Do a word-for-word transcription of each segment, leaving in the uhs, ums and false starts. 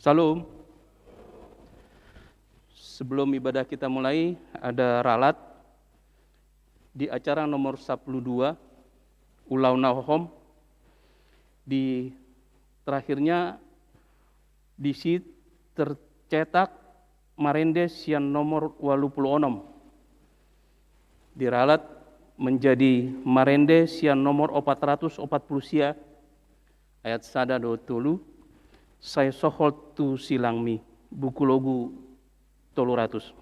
Shalom. Sebelum ibadah kita mulai, ada ralat di acara nomor sepuluh dua, Ulaon na Hohom. Di terakhirnya, di si tercetak marende sian nomor walu pulu onom. Diralat menjadi marende sian nomor opat ratus opat pulu sia, ayat sada dohot tolu, sai sohot tu silangmi, buku logu tolu ratus.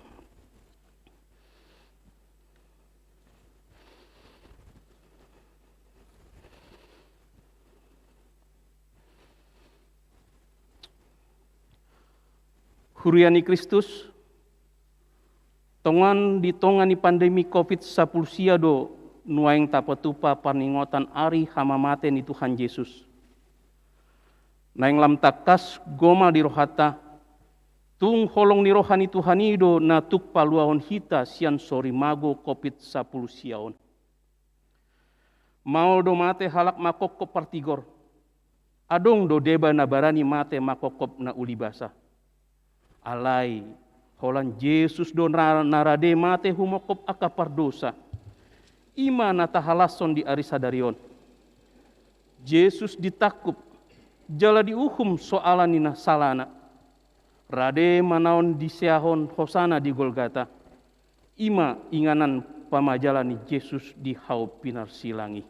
Huria ni Kristus, tongon di tonga ni pandemi covid sapuluh sia do nuaeng tapatupa parningotan ari hamamate ni Tuhan Jesus. Naeng lam tangkas gomal di rohanta, tung holong ni roha ni Tuhan i do na tuk paluahon hita sian sorimago covid sapuluh sia on. Maol do mate halak mangkophop partigor. Adong do deba na barani mate mangkophop na uli basa. Alai, holan Jesus do na, na rade mate humongkop angka pardosa. I ma na tahalashon di ari sadari on. Jesus ditangkup, jala diuhum soala ni na salana. Rade manaon diseahon hosana di Golgata. I ma inganan pamajalan ni Jesus di hau pinarsilang i.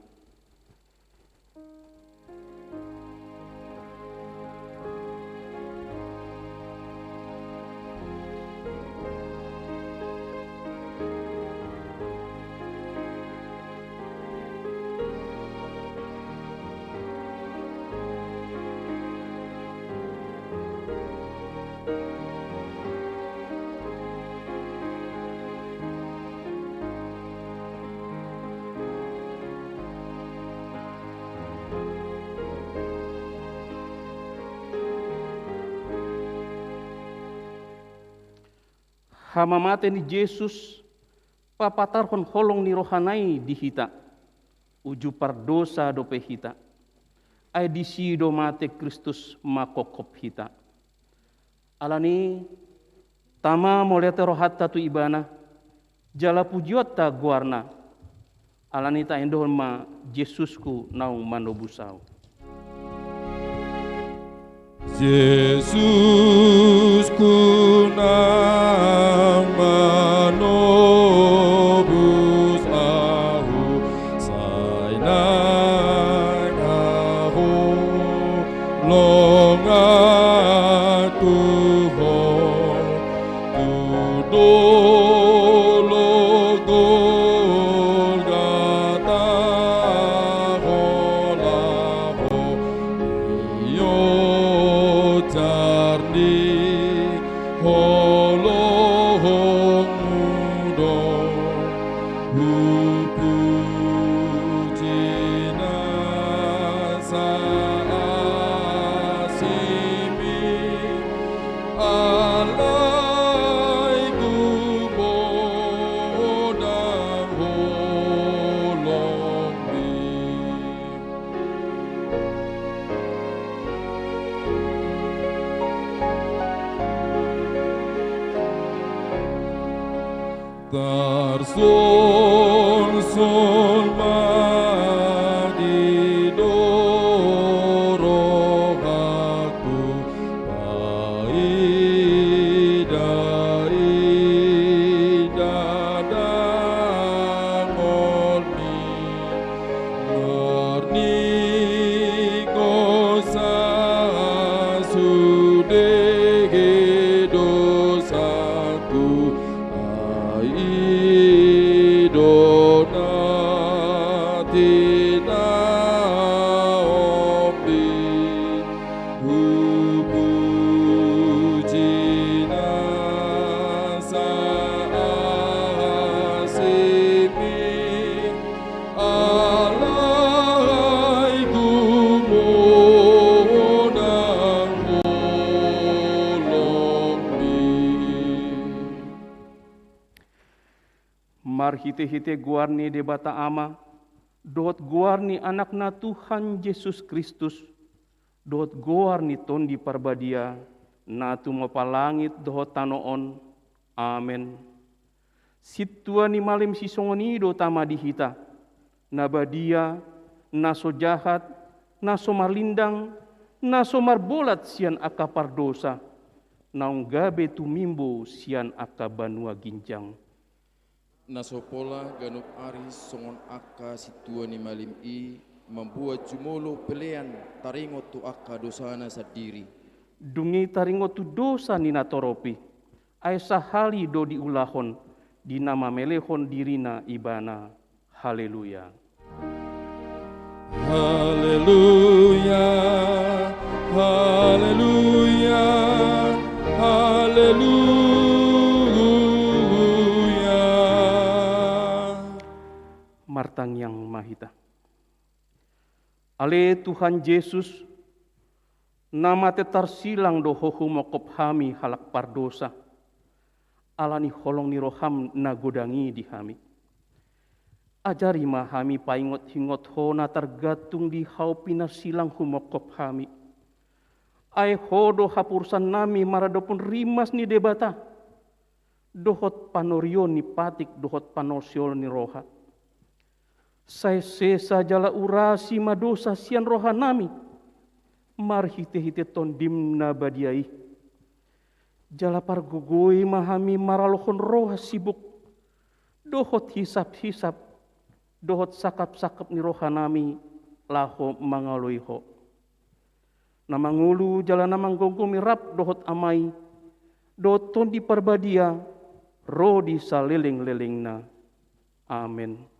Hamamate ni Jesus papatarhon holong ni rohana i di hita. Uju pardosa dope hita. Ai disi do mate Kristus mangkophop hita. Alani i, tama mauliate rohanta tu Ibana, jala pujionta goarna. Alani i taendehon ma Jesusku naung manobus ahu. Jesusku naung manobus ahu, sai naeng ahu longang tu Ho. Tu dolok Golgata hola Ho, io jarni holongmu do. Hupuji nasa asimi, alai gumodang holongmi. Tarsolsol ma di do rohangku, paida-ida dangolmi. Marningol sa sude dosangku, ai i do na tinaommi. Hupuji nasa asimi, alai gumodang holongmi. Marhite-hite goar ni Debata Ama, dohot goar ni Anakna Tuhan Jesus Kristus, dohot goar ni Tondi Parbadia, na tumompa langit dohot tano on. Amen. Sintua ni malim sisongon i do tama di hita, na badia, na so jahat, na so marlindang, na so marbolat sian angka pardosa, naung gabe tumimbo sian angka banua ginjang. Na so pola ganup ari songon angka sintua ni malim i, mamboan jumolo pelean taringot tu angka dosana sandiri. Dung i taringot tu dosa ni natorop i, ai sahali do diulahon di na mamelehon dirina ibana. Haleluya. Haleluya, haleluya, haleluya. Martangiang ma hita. Ale Tuhan Jesus, na mate tarsilang do Ho humongkop hami halak pardosa, ala ni holong ni roham na godang i di hami. Ajari ma hami paingot-ingot Ho na targantung di hau pinarsilang humongkop hami. Ai Ho do haporusannami maradophon rimas ni Debata, dohot panorion ni patik dohot panolsiholon ni roha. Sai sesa jala urasi ma dosa sian rohanami, marhite-hite Tondim na badia i. Jala pargogoi ma hami maralohon roha sibuk, dohot hisap-hisap, dohot sangkap-sangkap ni rohanami laho mangaloi Ho. Na mangolu jala na manggomgomi rap dohot Ama i, dohot Tondi Parbadia, ro di saleleng-lelengna. Amen.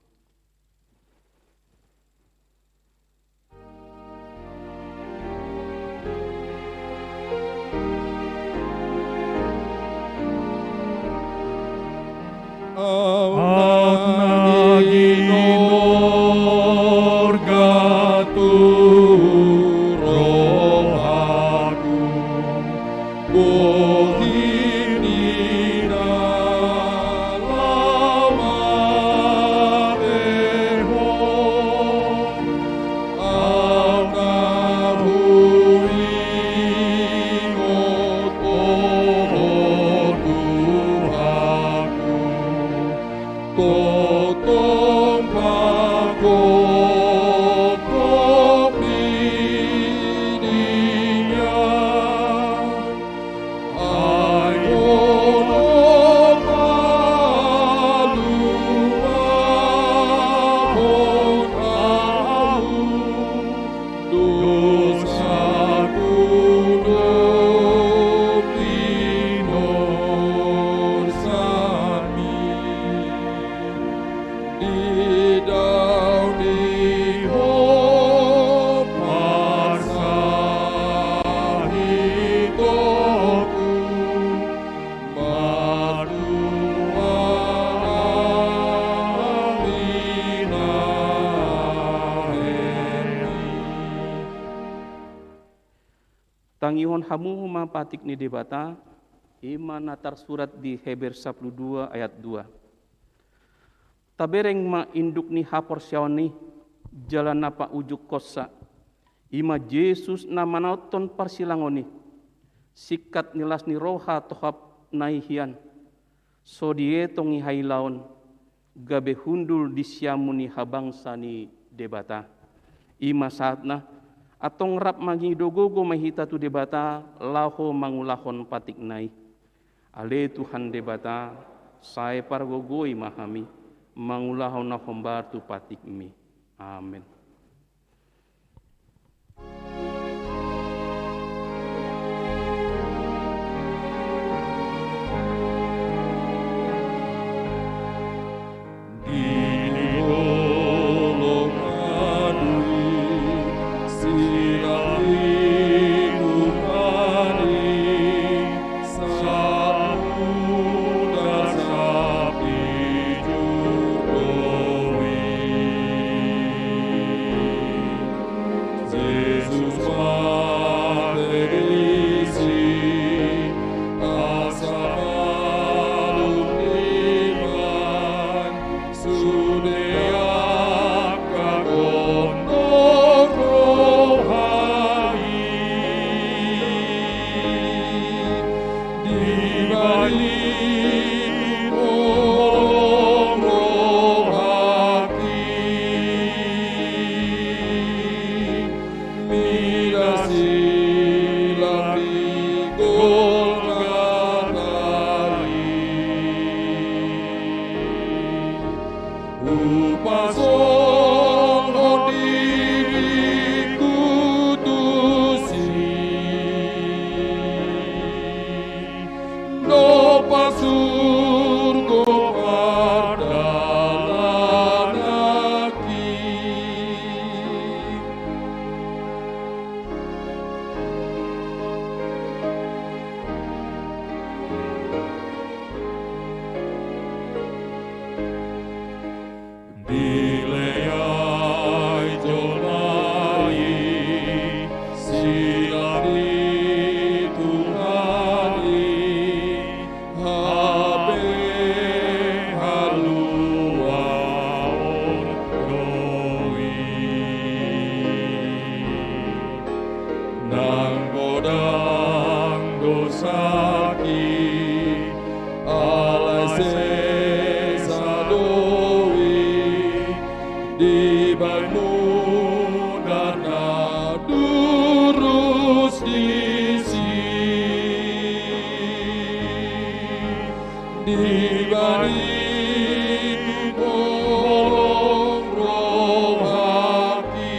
Aut na ginorga tu rohaku, bohim ni na laho matehon. Au na huingot Ho Tuhanku, tongtong panggophop i di au. Ai Ho do paluahon au, dosaku dope dinorsangi. Di dalan ni Ho parsahitonku, madua au di na hehe. Tangihon hamu ma patik ni Debata, i ma na tarsurat di Heber sampulu dua ayat dua. Tabereng ma induk ni haporseaon i, jala na paujungkonsa, i ma Jesus na manaothon parsilangon i, singkat ni las ni roha tohap na i hian, so dietong i hailaon, gabe hundul di siamun ni habangsa ni Debata. I ma sahatna, antong rap mangido gogo ma hita tu Debata, laho mangulahon patikna i. Ale Tuhan Debata, sai pargogoi ma hami, mangulahon na hombar tu patikmi. Amen. Holong rohangki, mida silang di Golgata i. Hupasonghot diringku tusi, dompak surgo pardalananki. Dilehon jolma i silang di Tuhan i, hape haluaon do i. Nang godang dosangki, alai sesa do i dibahen muna na durus disi. Dibahen i tung holong rohangki,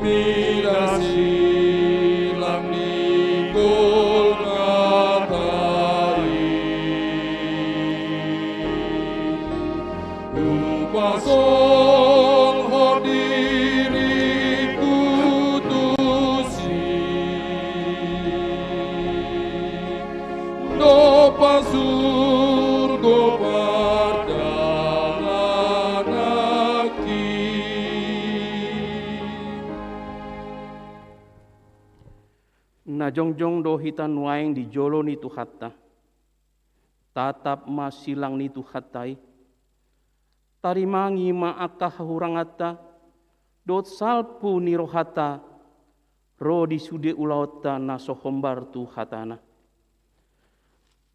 mida silang di Golgata i. Hupasonghot diringku tusi, dompak surgo pardalananki. Na jongjong do hita nuaeng di jolo ni Tuhanta. Tatap ma silang ni Tuhanta i. Tarimangi ma angka hahuranganta dohot salpu ni rohanta ro di sude ulaonta na so hombar tu hatana.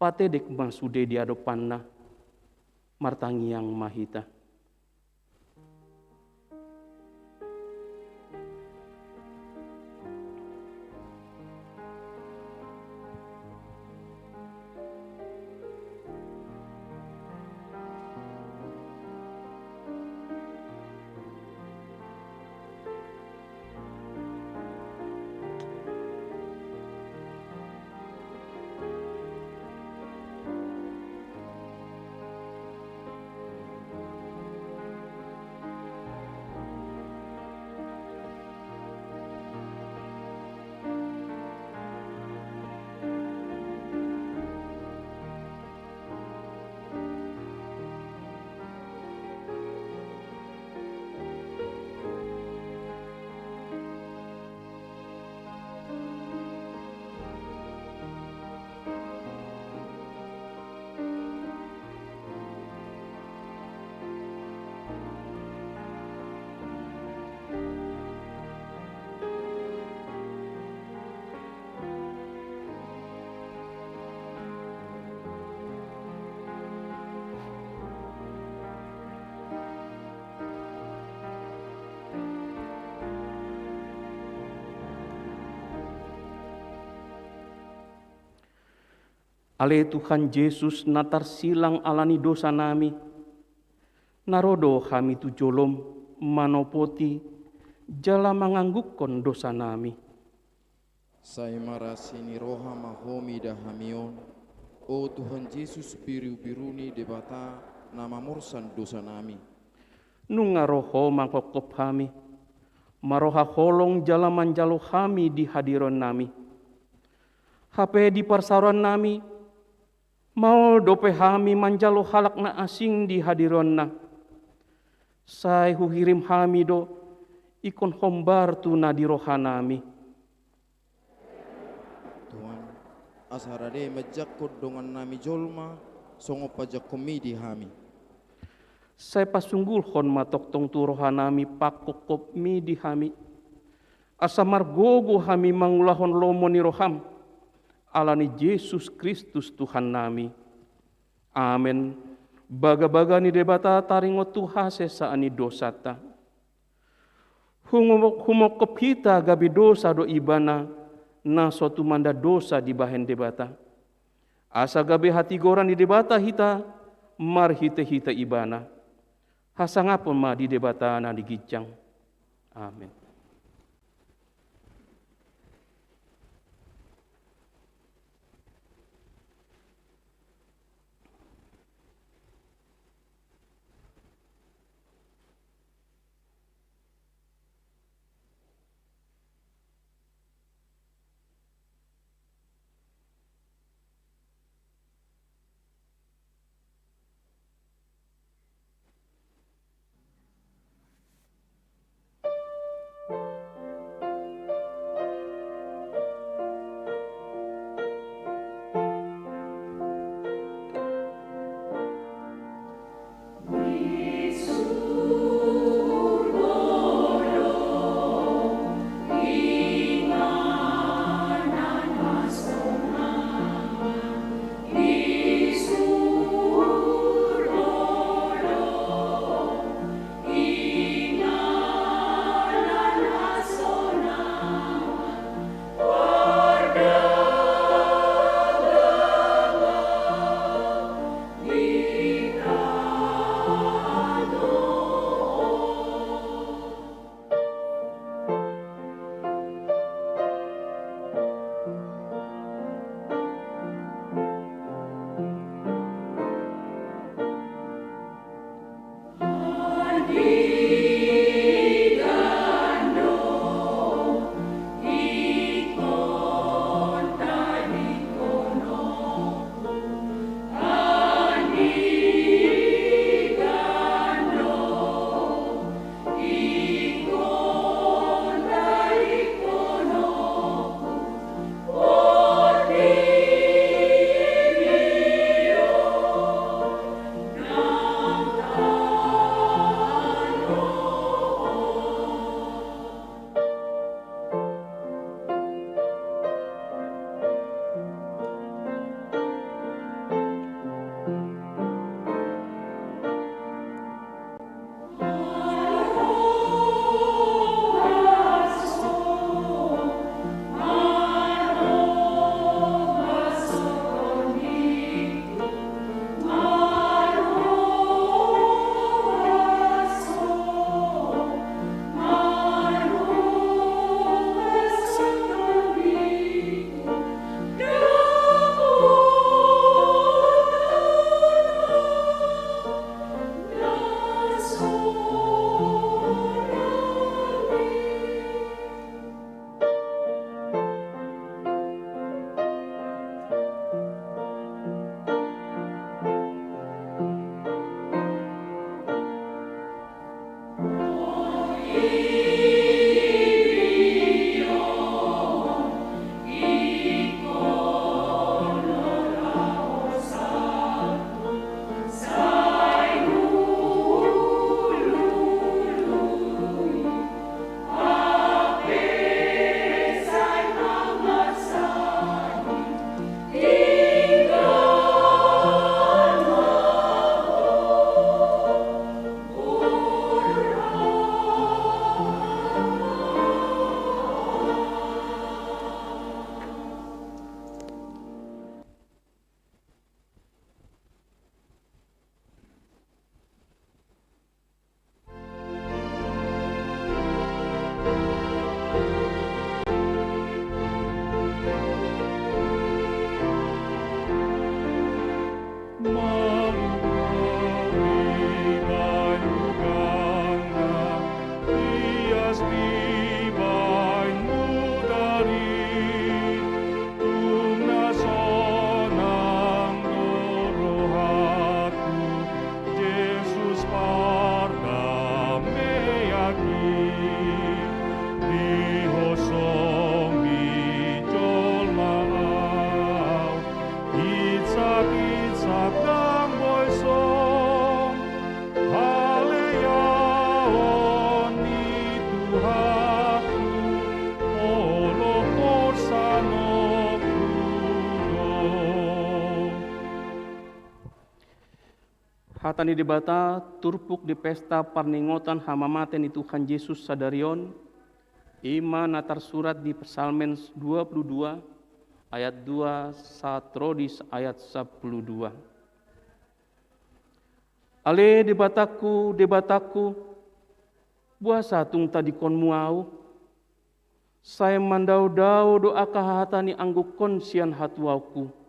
Patedek ma sude di adopanna. Martangiang ma hita. Ale Tuhan Jesus, na tarsilang alani dosanami, na ro do hami tu jolom manopoti jala manganggungkon dosanami. Sai marasi ni roha ma Ho mida hami on, o Tuhan Jesus, birubiru ni Debata, na mamorsan dosanami. Nunga ro Ho manghophop hami, maroha holong jala manjalo hami di hadironnami. Hape di parsaorannami, maol dope hami manjalo halak na asing di hadironna. Sai huhirim hami do ingkon hombar tu na di rohanami. Tuhan, asa rade manjangkon dongannami jolma, songon panjangkonmi di hami. Sai pasunggulhon ma tongtong tu rohanami panghophopmi di hami. Asa margogo hami mangulahon lomo ni roham. Ala ni Jesus Kristus Tuhannami. Amen. Bagabaga ni Debata taringot tu hasesaan ni dosanta. Humo-, humongkop hita gabe dosa do Ibana, na so tumanda dosa dibahen Debata. Asa gabe hatigoran ni Debata hita marhite-hite Ibana. Hasangapon ma di Debata na di ginjang. Amen. Hata ni Debata turpuk di pesta parningotan hamamate ni Tuhan Jesus sadari on, i ma na tarsurat di Psalmen dua puluh dua ayat dua sahat ro di ayat sapuluh dua. Ale Debatangku, Debatangku, boasa tung tadingkonmu ahu? Sai mandaodao do angka hata ni anggongkon sian hatuaonku.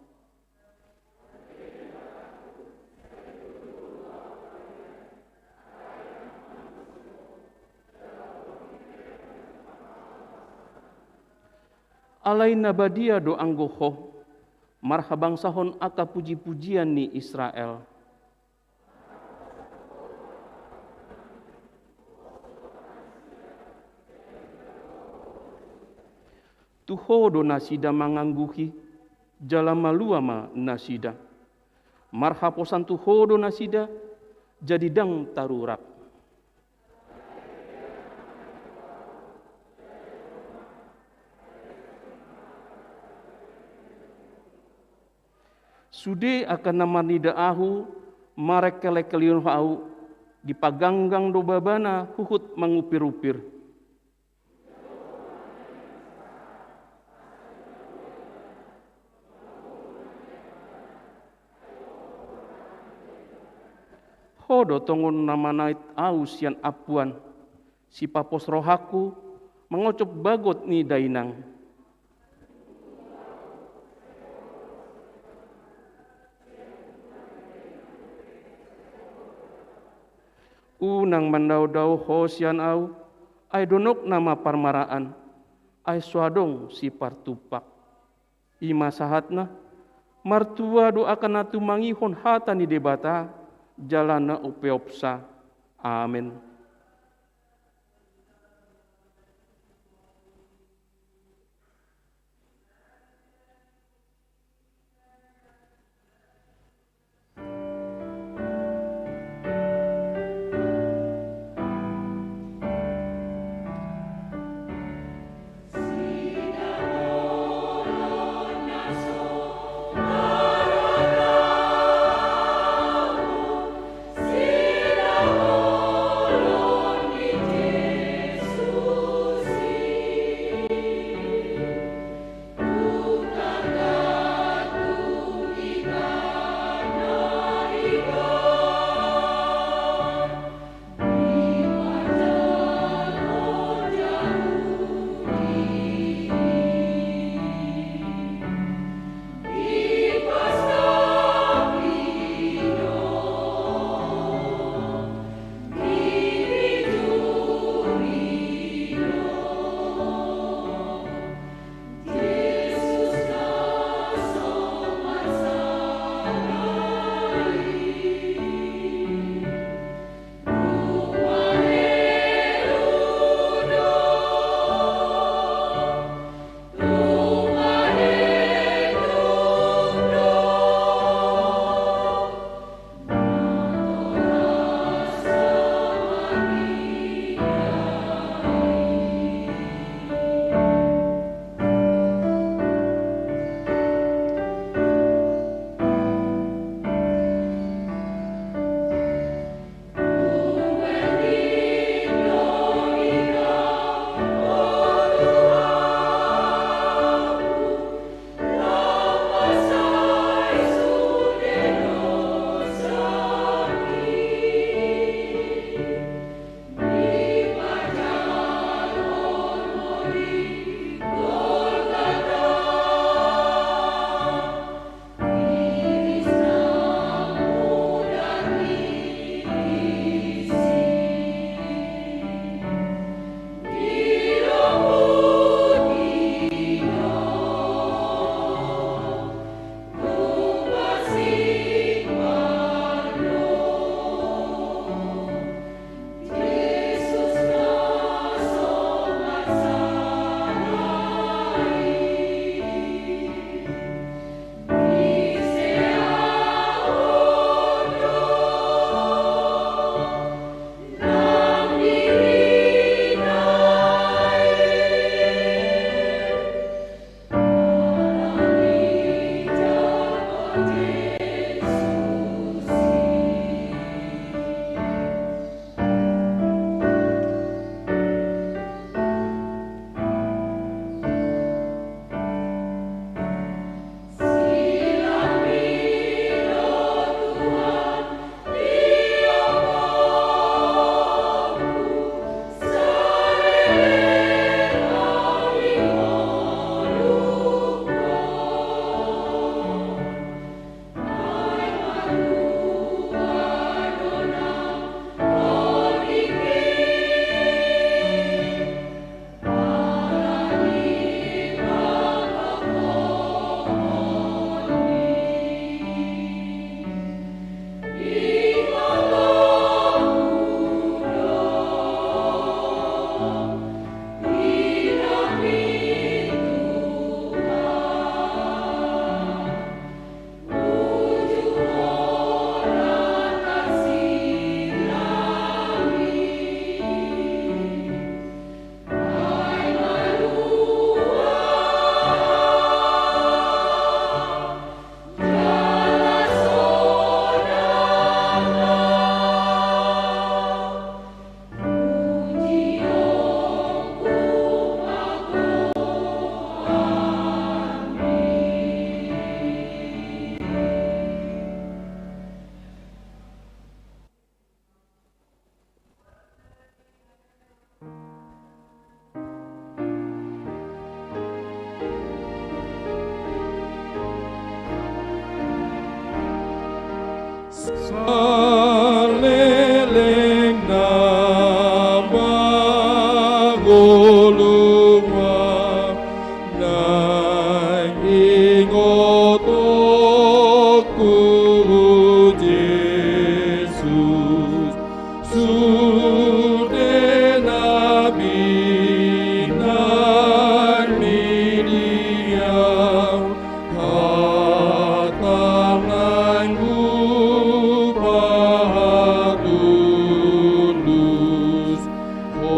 Alai na badia do anggo Ho, marhabangsahon angka pujipujian ni Israel. Tu Ho do nasida mangangguhi, jala malua ma nasida. Marhaposan tu Ho do nasida, jadi ndang tarurap. Sude angka na marnida ahu, marengkelengkelion ahu, dipaganggang do babana huhut mangupirumpir. Ho do tongon na manait ahu sian ampuan, sipapos rohangku, mangocop bagot ni dainang. Unang mandaodao Ho sian ahu, ai donokna ma parmaraan, ai so adong sipartumpak. I ma sahatna, martua do angka na tumangihon hata ni Debata, jala na umpeopsa. Amen. Saleleng na mangolu ma naeng ingotonku Jesus, sude na binahen ni dia. Hata naeng hupahatundus, Ho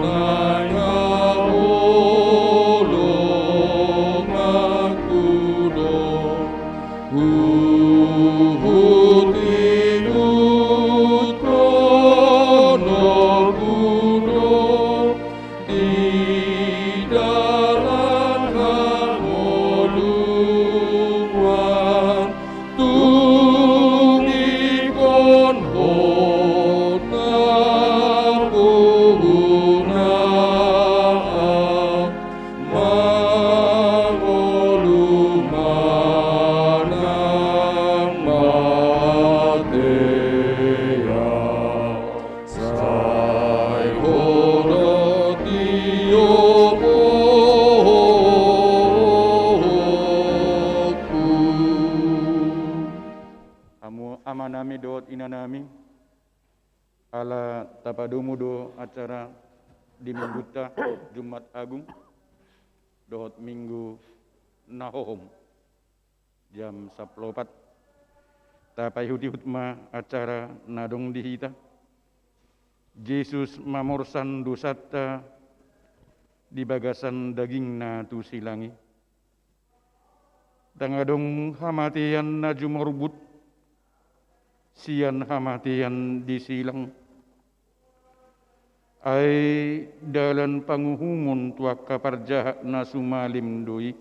naeng haholonganku do, huhut ihutkononku do, di dalan hangoluan, tung ingkon Ho na puhuna, mangolu ma nang matei au. Sai Ho do tiomonku. Hamu amanami dohot inanami, ala tapadomu do acara di Minggunta Jumat Agung dohot Minggu na hohom. Jam sampulu opat. Tapaihut-ihut ma acara na adong di hita. Jesus mamorsan dosanta di bagasan dagingna tu silang i. Ndang adong hamatean na jumorbut sian hamatean di silang. Ai dalan panguhumon tu angka parjahat na sumalin do i.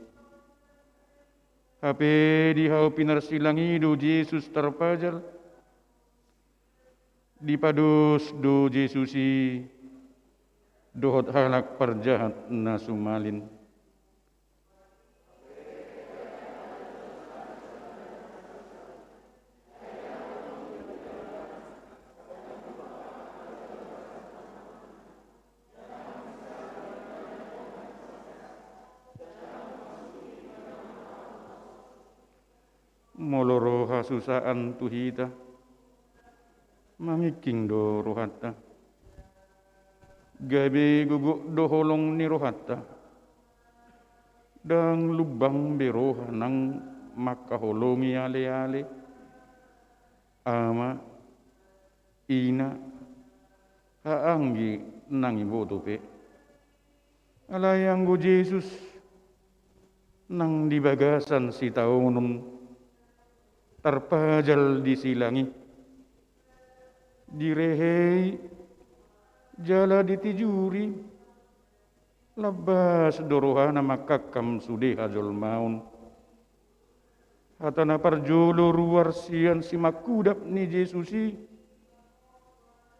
Hape di hau pinarsilang i do Jesus tarpajal. Dipados do Jesus i dohot halak parjahat na sumalin. Molo ro hasusaan tu hita, mangingking do rohanta. Gabe gogok do holong ni rohanta. Ndang lumbang be roha nang mangkaholongi ale-ale, ama, ina, haanggi nang iboto pe. Alai anggo Jesus nang di bagasan sitaonon tarpajal di silang i, direhei jala ditijuri, lambas do rohana mangkangkam sude hajolmaon. Hata na parjolo ruar sian simangkudap ni Jesus i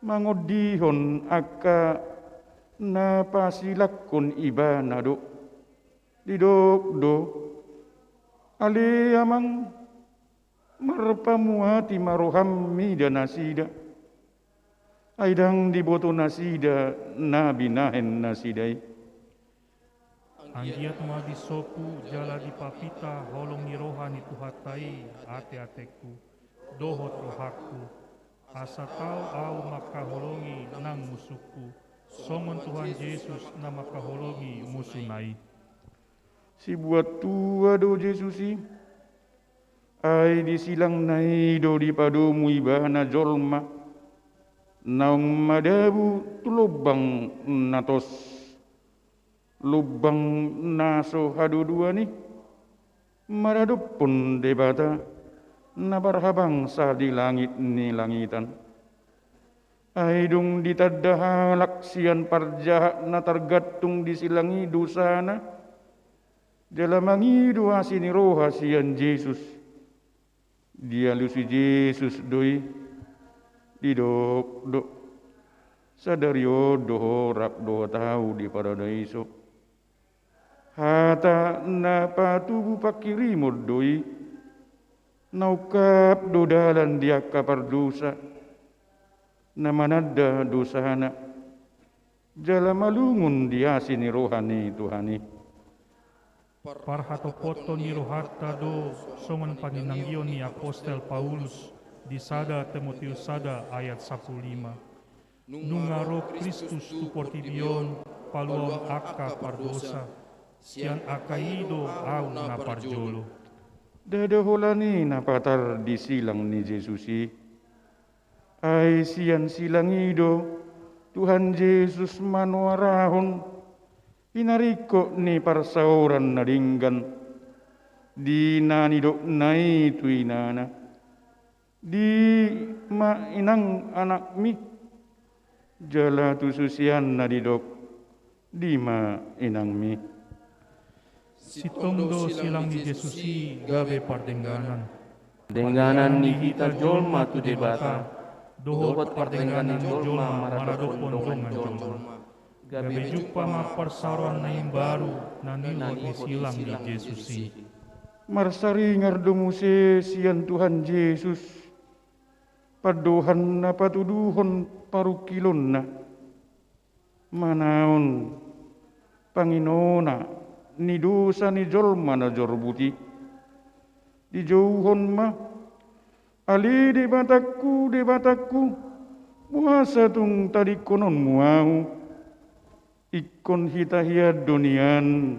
mangondihon angka na pasilangkon ibana do. Didok do, ale amang, marpamuati ma roham mida nasida. Ai ndang diboto nasida na binahen nasida i. Anggiat ma disombu jala dipapinta holong ni roha ni Tuhanta i ate-atengku dohot rohangku, asa tau ahu mangkaholongi nang musungku, songon Tuhan Jesus na mangkaholongi musuna i. Sibuat tua do Jesus i. Ai di silangna i do dipadomu ibana jolma naung madabu tu lombang na tos, lombang na so haduaduan i maradophon Debata na parhabangsa di langit ni langitan. Ai dung ditanda halak sian parjahat na targantung di silang i dosana, jala mangido asi ni roha sian Jesus, dialusi Jesus do i, didok do, sadari on do ho rap dohot ahu di paradaiso. Hata na patubu pangkirimon do i. Na ungkap do dalan di angka pardosa, na mananda dosana, jala malungun di asi ni roha ni Tuhan i. Parhatopot ni rohanta do songon paninangion ni apostel Paulus di sada Timoteus sada ayat sampulu lima. Nunga ro Kristus tu portibi on paluaon angka pardosa, sian angka i do ahu na parjolo. Ndada holan i na patar di silang ni Jesus i. Ai sian silang i do Tuhan Jesus manoarahon hinaringkot ni parsaoran na denggan di na nidokna i tu inana. Di ma inang anakmi, jala tu susianna didok, di ma inangmi. Sintong do silang ni Jesus i gabe pardengganan. Dengganan ni hita jolma tu Debata, dohot pardengganan ni jolma maradophon dongan jolma. Gabe jumpa ma parsaoran na imbaru na niuhot ni silang ni Jesus i. Marsaringar do muse sian Tuhan Jesus pandohan na patuduhon parungkilonna, manaon panginona ni dosa ni jolma na jorbut i. Dijouhon ma, ale Debatangku, Debatangku, boasa tung tadingkononmu ahu? Ingkon hita hian do nian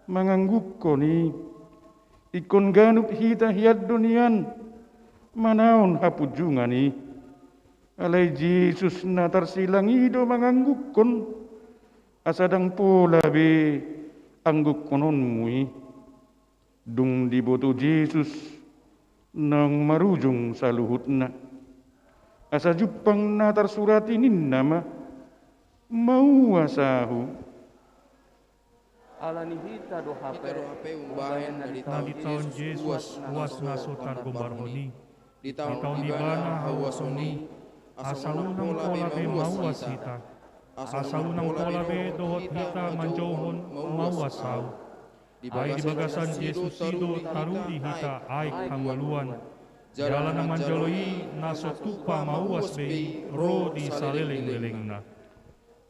manganggungkon i. Ingkon ganup hita hian do nian manaon hapunjungan i. Alai Jesus na tarsilang i do manganggungkon, asa ndang pola be anggungkononmu i. Dung diboto Jesus, naung marujung saluhutna. Asa jumpang na tarsurat i ninna ma, mauas ahu. Ala ni hita do hape umbahen na ditaon Jesus uas na so targombarhon i. Ditaon ibana hauason i, asa unang pola be mauas hita. Asa unang pola be dohot hita manjouhon mauas ahu. Ai di bagasan Jesus i do taruli hita aek hangoluan. Jala na manjalo i na so tupa mauas be i ro di salelenglelengna.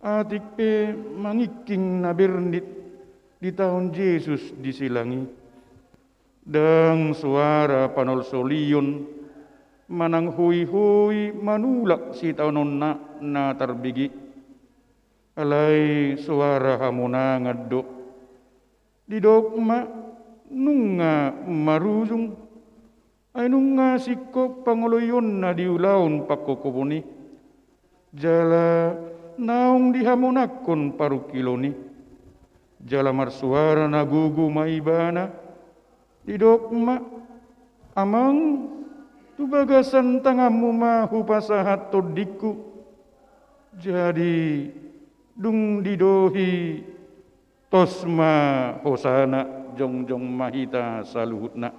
Atik pe mangingking na bernit ditaon Jesus di silang i. Ndang soara panolsolion manang hoihoi manulak sitaononna na tarbege. Alai soara hamonangan do. Didok ma, nunga marujung. Ai nunga singkop pangoloionna di ulaon pangkopkopon i. Jala naung dihamonangkon parungkilon i. Jala marsoara na gogo ma ibana. Didok ma, amang, tu bagasan tanganmu ma hupasahat tondingku. Jadi dung didohi, tos ma hosana, jongjong ma hita saluhutna.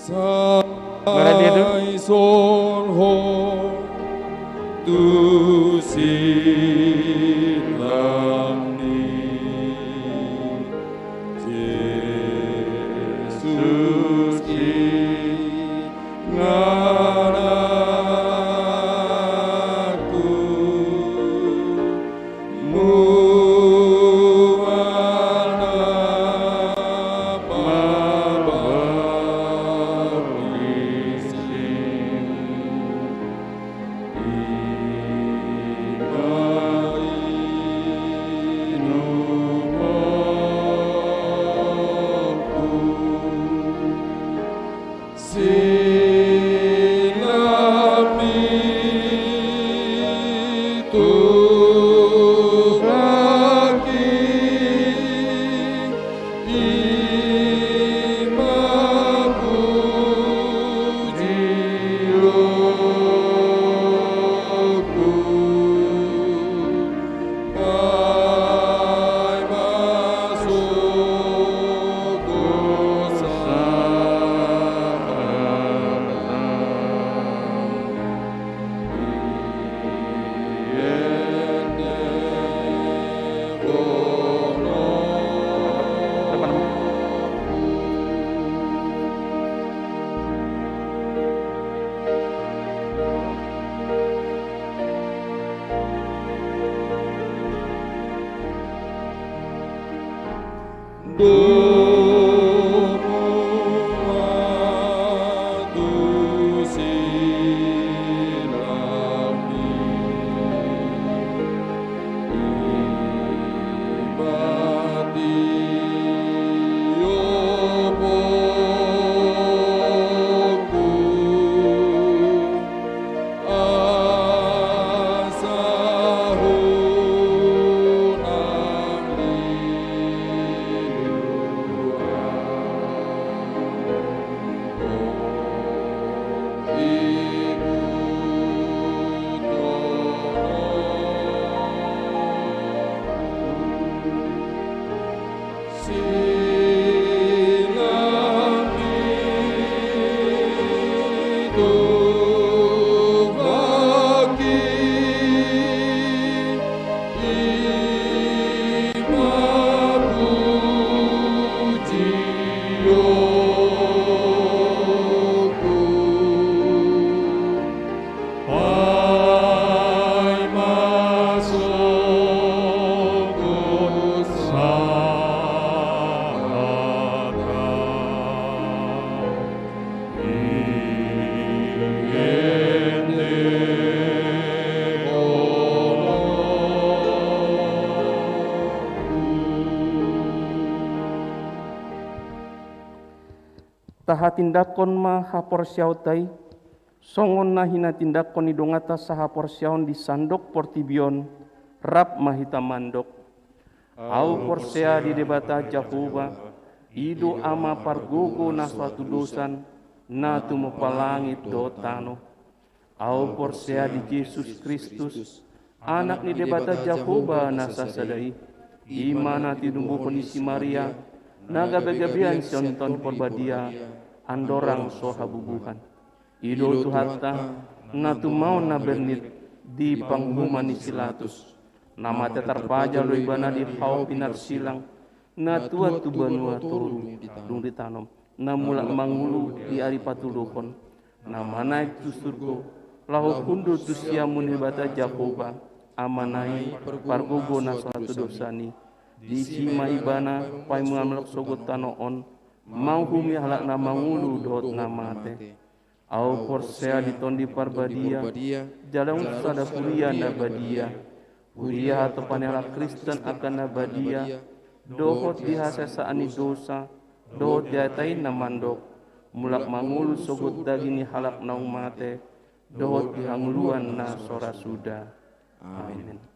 Maradiadu. Sai solhot tu silang ni Jesus i nganakku. Silang pitu kaki i ma pujionku. Tahatindangkon ma haporseaonta i, songon na hinatindangkon ni donganta sahaporseaon di sandok portibi on, rap ma hita mandok. Ahu porsea di Debata Jahowa, i do Ama pargogo na so hatudosan, na tumompa langit dohot tano. Ahu porsea di Jesus Kristus, Anak ni Debata Jahowa na sasada i, i ma na tinumbuhon ni si Maria, na gabegabean sian Tondi Parbadia, andorang so habubuhan. I do Tuhanta, na tumaon na bernit di panguhuman ni si Latus, na mate tarpajal do Ibana di hau pinarsilang, na tuat tu banua toru dung ditanom, na mulak mangolu di ari patoluhon, na manaek tu surgo, laho hundul tu siamun ni Debata Jahowa, Amana i, pargogo na so hatudosan i. Disi ma Ibana paimon mangalap sogot tano on, manguhumi halak na mangolu dohot na mate. Ahu porsea di Tondi Parbadia, jala adong sada huria na badia. Huria hatopan ni halak Kristen angka na badia, dohot di hasesaan ni dosa, dohot di hata i na mandok, mulak mangolu sogot daging ni halak naung mate, dohot di hangoluan na so ra suda. Amin.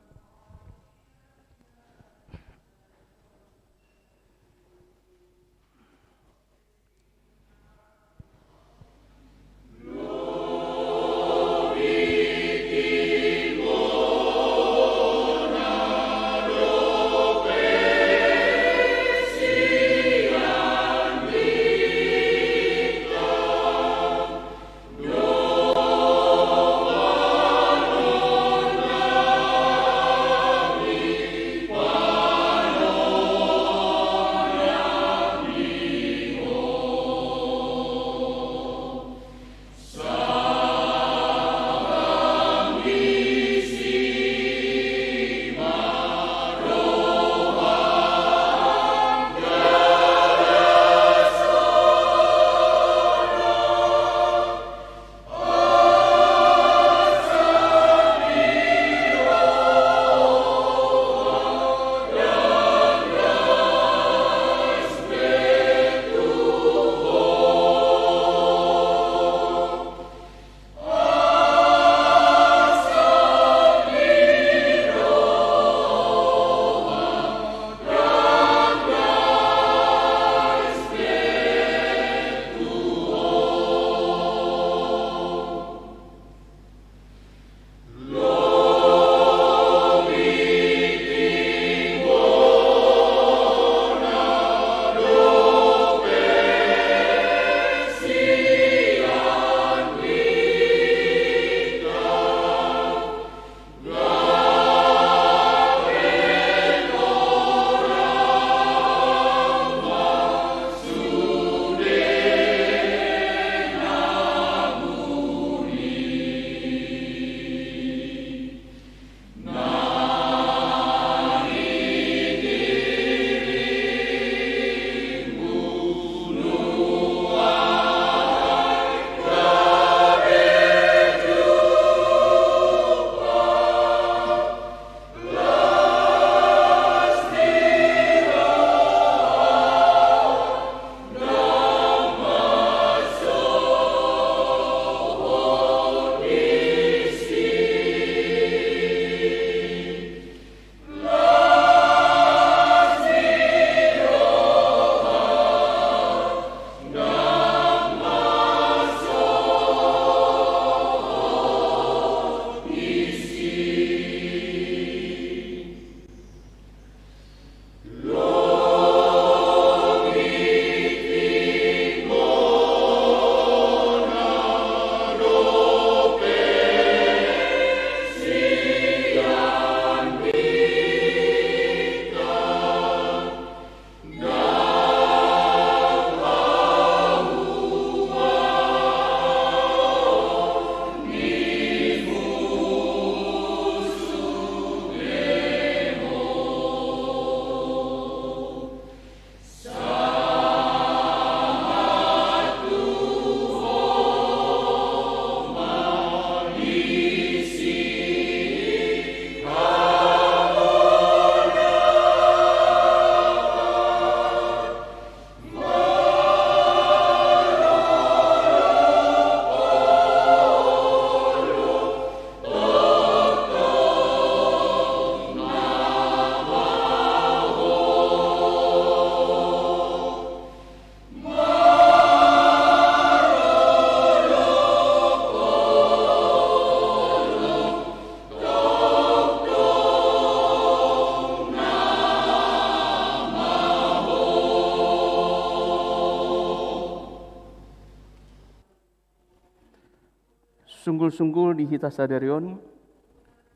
Sunggul-sunggul di hita sadari on,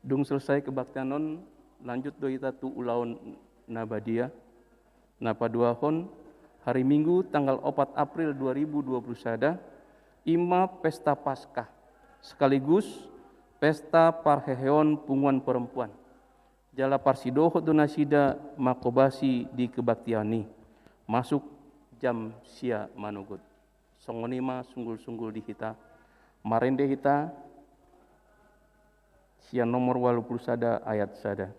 dung selesai kebaktian on, lanjut do hita tu ulaon na badia. Na paduahon, hari Minggu tanggal opat April dua ribu dua puluh sada, i ma pesta Paskah, sekaligus pesta parheheon punguan perempuan. Jala parsidohot do nasida manghobasi di kebaktian i, masuk jam sia manogot. Songon i ma sunggul-sunggul di hita, marende hita sian nomor ualu pulu sada ayat sada.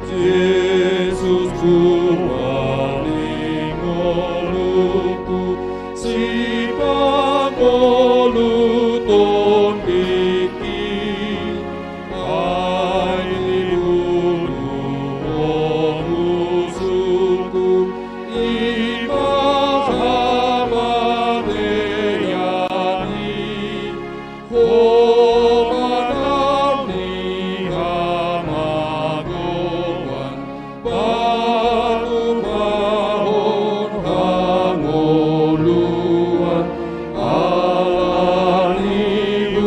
Jesus, Tuhan ni ngolungku, sipangolu tondingki, ai dibunuh ho musungku, i ma hamatean i. Ho ma nang ni hamagoan, patupahon hangoluan, ala ni i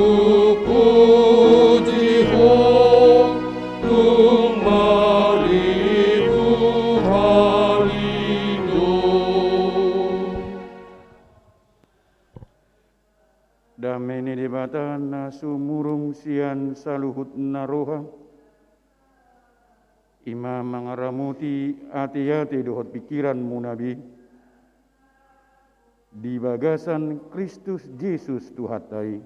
puji ho, tung marlibu hali do. Dame ni Debata na sumurung sian saluhut na roha, i ma mangaramoti ateate dohot pingkiranmuna be, di bagasan Kristus Jesus Tuhanta i.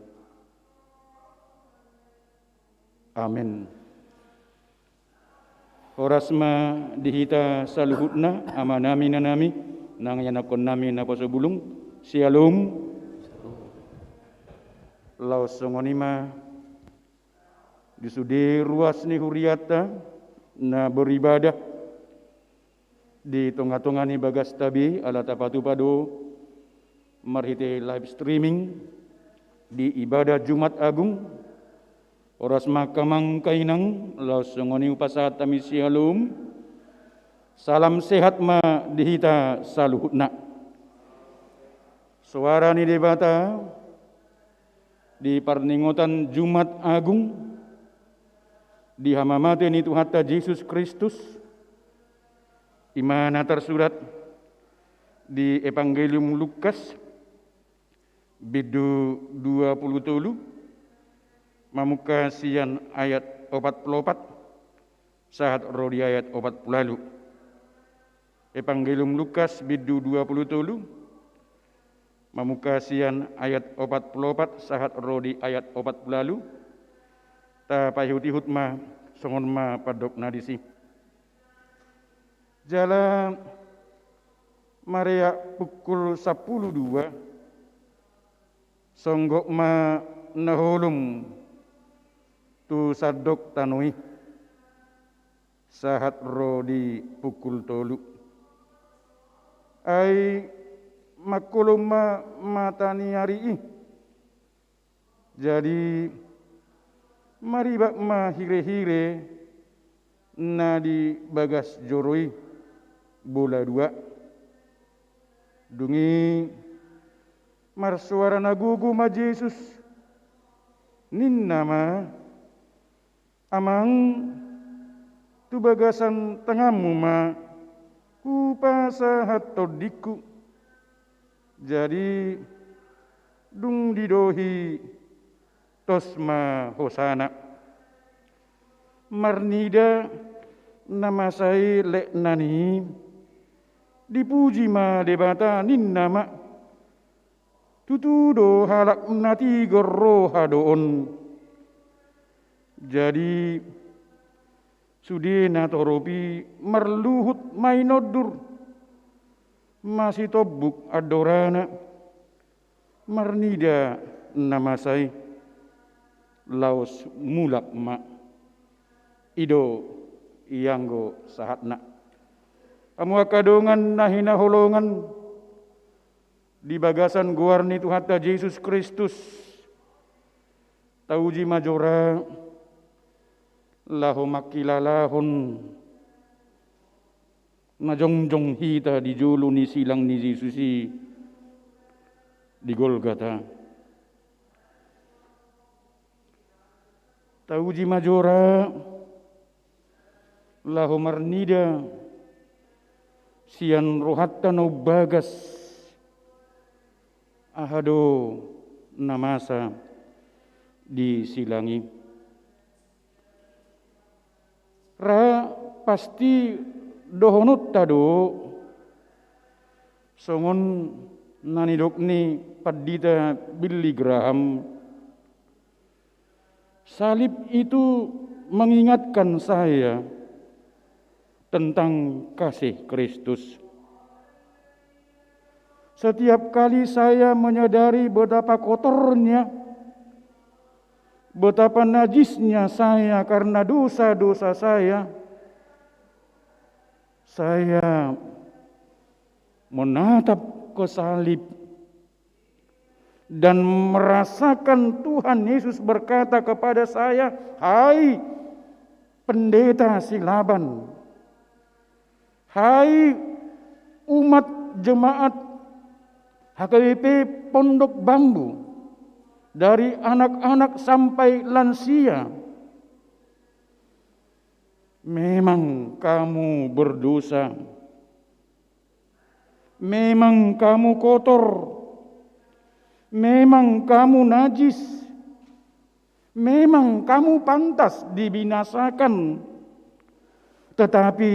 Amen. Horas ma di hita saluhutna, amanami, inanami, nang ianakkonnami naposo bulung, syalom. Laos songon i ma di sude ruas ni hurianta na beribadah di tonga-tonga ni bagasta be, ala tapatupa do marhite live streaming di ibadah Jumat Agung. Horas ma angka amang, angka inang, laos songon i hupasahat hami syalom. Salam sehat ma di hita saluhutna. Soara ni Debata di parningotan Jumat Agung di hamamate ni Tuhanta Jesus Kristus, i ma na tarsurat di Evangelium Lukas, bindu dua pulu tolu, mamungka sian ayat opat pulu opat sahat ro di ayat opat pulu ualu. Evangelium Lukas, bindu dua pulu tolu, mamungka sian ayat opat pulu opat sahat ro di ayat opat pulu ualu. Tapaihut-ihut ma, songon ma pandokna disi. Jala mareak pukul sampulu dua, songgop ma na holom tu sandok tano i, sahat ro di pukul tolu. Ai mangholom ma mata ni ari i. Jadi, maribak ma hire-hire na di bagas joro i, bola dua. Dung i marsoara na gogo ma Jesus, ninna ma, Amang, tu bagasan tanganmu ma hupasahat tondingku. Jadi, dung didohi, tos ma hosana. Marnida na masa i lekna ni i, dipuji ma Debata, ninna ma. Tutu do halak na tigor roha do on. Jadi, sude na torop i marluhut mainondur, masitombuk andorana, marnida na masa i, laos mulak ma. I do ianggo sahatna. Hamu angka dongan na hinaholongan, di bagasan goar ni Tuhanta Jesus Kristus, tauji ma jora, laho mangkilalahon na jongjong hita di jolo ni silang ni Jesus i di Golgata. Tauji ma jo ra laho marnida sian rohanta na umbagas aha do na masa di silang i. Ra pasti dohononta do songon na nidok ni Pandita Billy Graham, salib itu mengingatkan saya tentang kasih Kristus. Setiap kali saya menyadari betapa kotornya, betapa najisnya saya karena dosa-dosa saya, saya menatap ke salib dan merasakan Tuhan Yesus berkata kepada saya, "Hai Pendeta Silaban, hai umat jemaat H K B P Pondok Bambu, dari anak-anak sampai lansia, memang kamu berdosa." Memang kamu kotor, memang kamu najis, memang kamu pantas dibinasakan, tetapi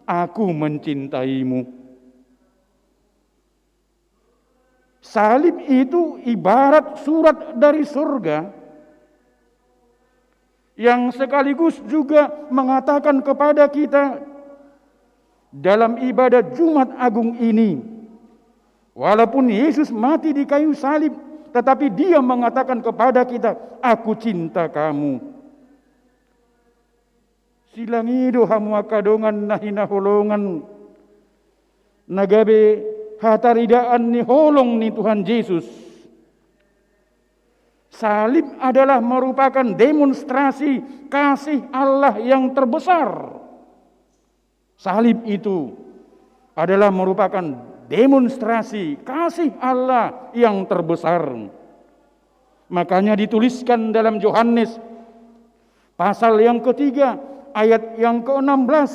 Aku mencintaimu. Salib itu ibarat surat dari surga yang sekaligus juga mengatakan kepada kita dalam ibadah Jumat Agung ini, walaupun Yesus mati di kayu salib, tetapi Dia mengatakan kepada kita, "Aku cinta kamu." Silang i do hamu angka dongan na hinaholongan, na gabe hataridaan ni holong ni Tuhan Jesus. Salib adalah merupakan demonstrasi kasih Allah yang terbesar. Salib itu adalah merupakan demonstrasi kasih Allah yang terbesar. Makanya dituliskan dalam Yohanes pasal yang ketiga, ayat yang keenam belas.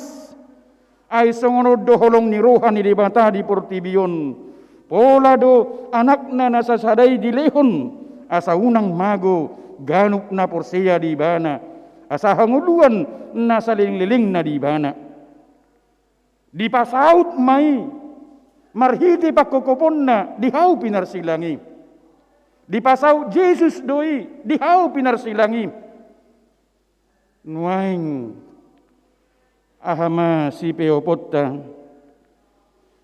Ai songon on do holong ni roha ni Debata di portibi on. Pola do Anakna na sasada i dilehon, asa unang mago ganup na porsea di Ibana, asa hangoluan na saleleng-lelengna di Ibana. Dipasaut ma i marhite pangkopkoponna di hau pinarsilang i. Dipasaut Jesus do i di hau pinarsilang i. Nuaeng, aha ma sipeoponta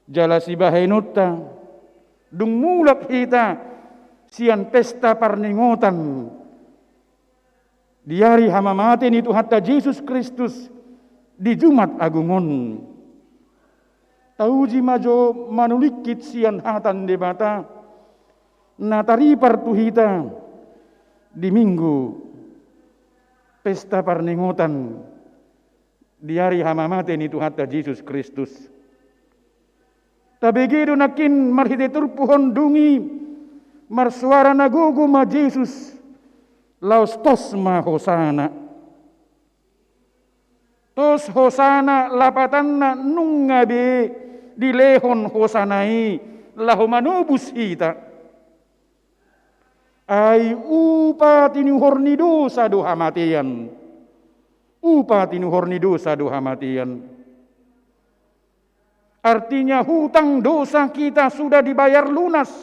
jala sibahenonta, dung mulak hita sian pesta parningotan di ari hamamate ni Tuhanta Jesus Kristus di Jumat Agung on? Tauji ma jo manulingkit sian hata ni Debata na taripar tu hita di Minggu pesta parningotan di ari hamamate ni Tuhanta Jesus Kristus. Tabege do nangkin marhite turpuk on, dung i marsuara na gogo ma Jesus, laos tos ma hosana. Tos hosana, lapatanna nunga be dilehon hosana i laho manobus hita. Ai upa tinuhor ni dosa do hamatean. Upa tinuhor ni dosa do hamatean. Artinya, hutang dosa kita sudah dibayar lunas.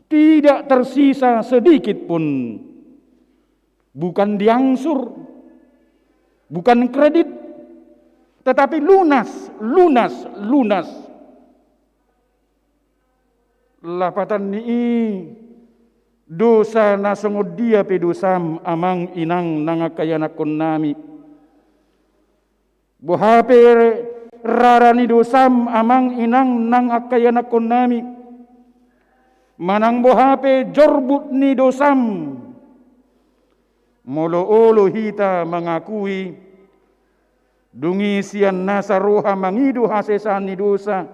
Tidak tersisa sedikit pun. Bukan diangsur, bukan kredit, tetapi lunas, lunas, lunas. Lapatan ni i, dosa na songon dia pe dosam, amang inang nang angka ianakkonnami. Boha pe rara ni dosam, amang inang nang angka ianakkonnami, manang boha pe jorbut ni dosam, Molo olo hita mangakui, dung i sian nasa roha mangido hasesaan ni dosa,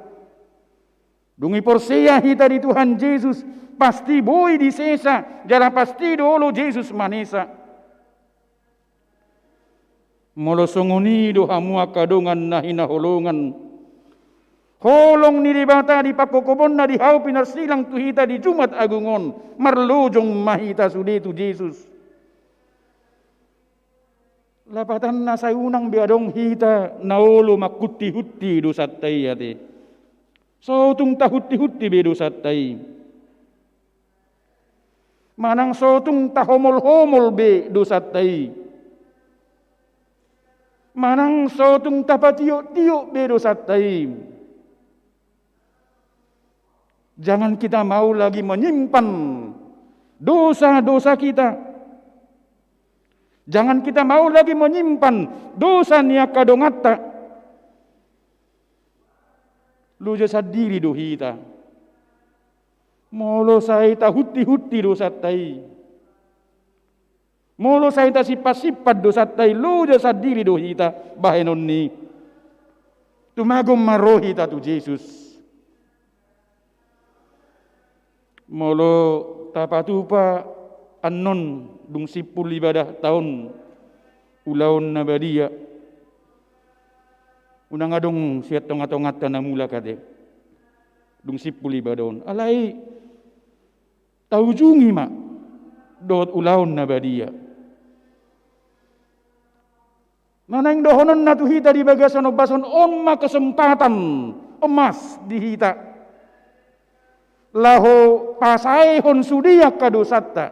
dung i porsea hita di Tuhan Jesus, pasti boi disesa, jala pasti do olo Jesus manesa. Molo songon i do hamu angka dongan na hinaholongan, holong ni Debata di pangkopkoponna di hau pinarsilang tu hita di Jumat Agung on, marlojong ma hita sude tu Jesus. Lapatanna sai unang be adong hita na olo manghuntihunti dosanta i ate. So tung tahunti-hunti be dosanta i. Manang so tung tahomol-homol be dosanta i. Manang so tung tapatiok-tiok be dosanta i. Jangan kita mau lagi menyimpan dosa-dosa kita. Jangan kita mau lagi menyimpan dosa ni angka donganta. Loja sandiri do hita. Molo sai tahunti-hunti dosanta i. Molo sai tasimpan-simpan dosanta i, loja sandiri do hita bahenonni. Tumagon ma ro hita tu Jesus. Molo tapatupa annon dung simpul ibadahta on ulaon na badia, unang adong sian tonga-tonganta na mulak ate. Dung simpul ibada on, alai taujungi ma dohot ulaon na badia. Na naeng dohononna tu hita di bagasan ombas on, on ma kesempatan emas di hita laho pasaehon sude angka dosanta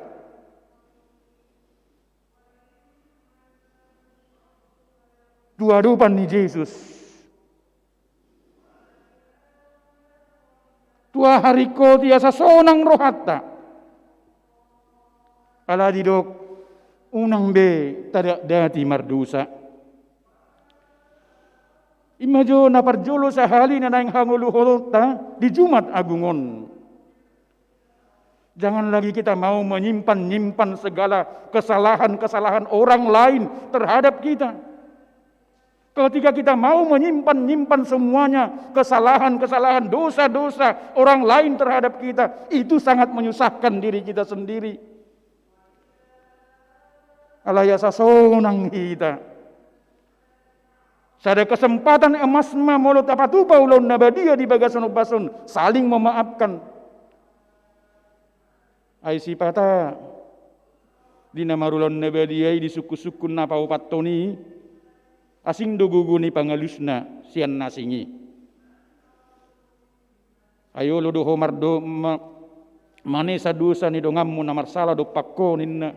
tu adopan ni Jesus. Tu aha ringkot i asa sonang rohanta? Ala didok, unang be tadatdati mardosa. I ma jo na parjolo sahali na naeng hangoluhononta di Jumat Agung on. Jangan lagi kita mau menyimpan-nyimpan segala kesalahan-kesalahan orang lain terhadap kita. Ketika kita mau menyimpan-nyimpan semuanya, kesalahan-kesalahan, dosa-dosa orang lain terhadap kita, itu sangat menyusahkan diri kita sendiri. Alai asa sonang hita. Sada kesempatan emas ma molo tapatupa ulaon na badia di bagasan ombas on, saling memaafkan. Ai sipata di na marulaon na badia i, di sungkun-sungkun na paopathon i, asing do gogo ni pangalusna sian na asing i. Ai olo do ho mardo, ma, manesa dosa ni donganmu na marsala dompak ho ninna.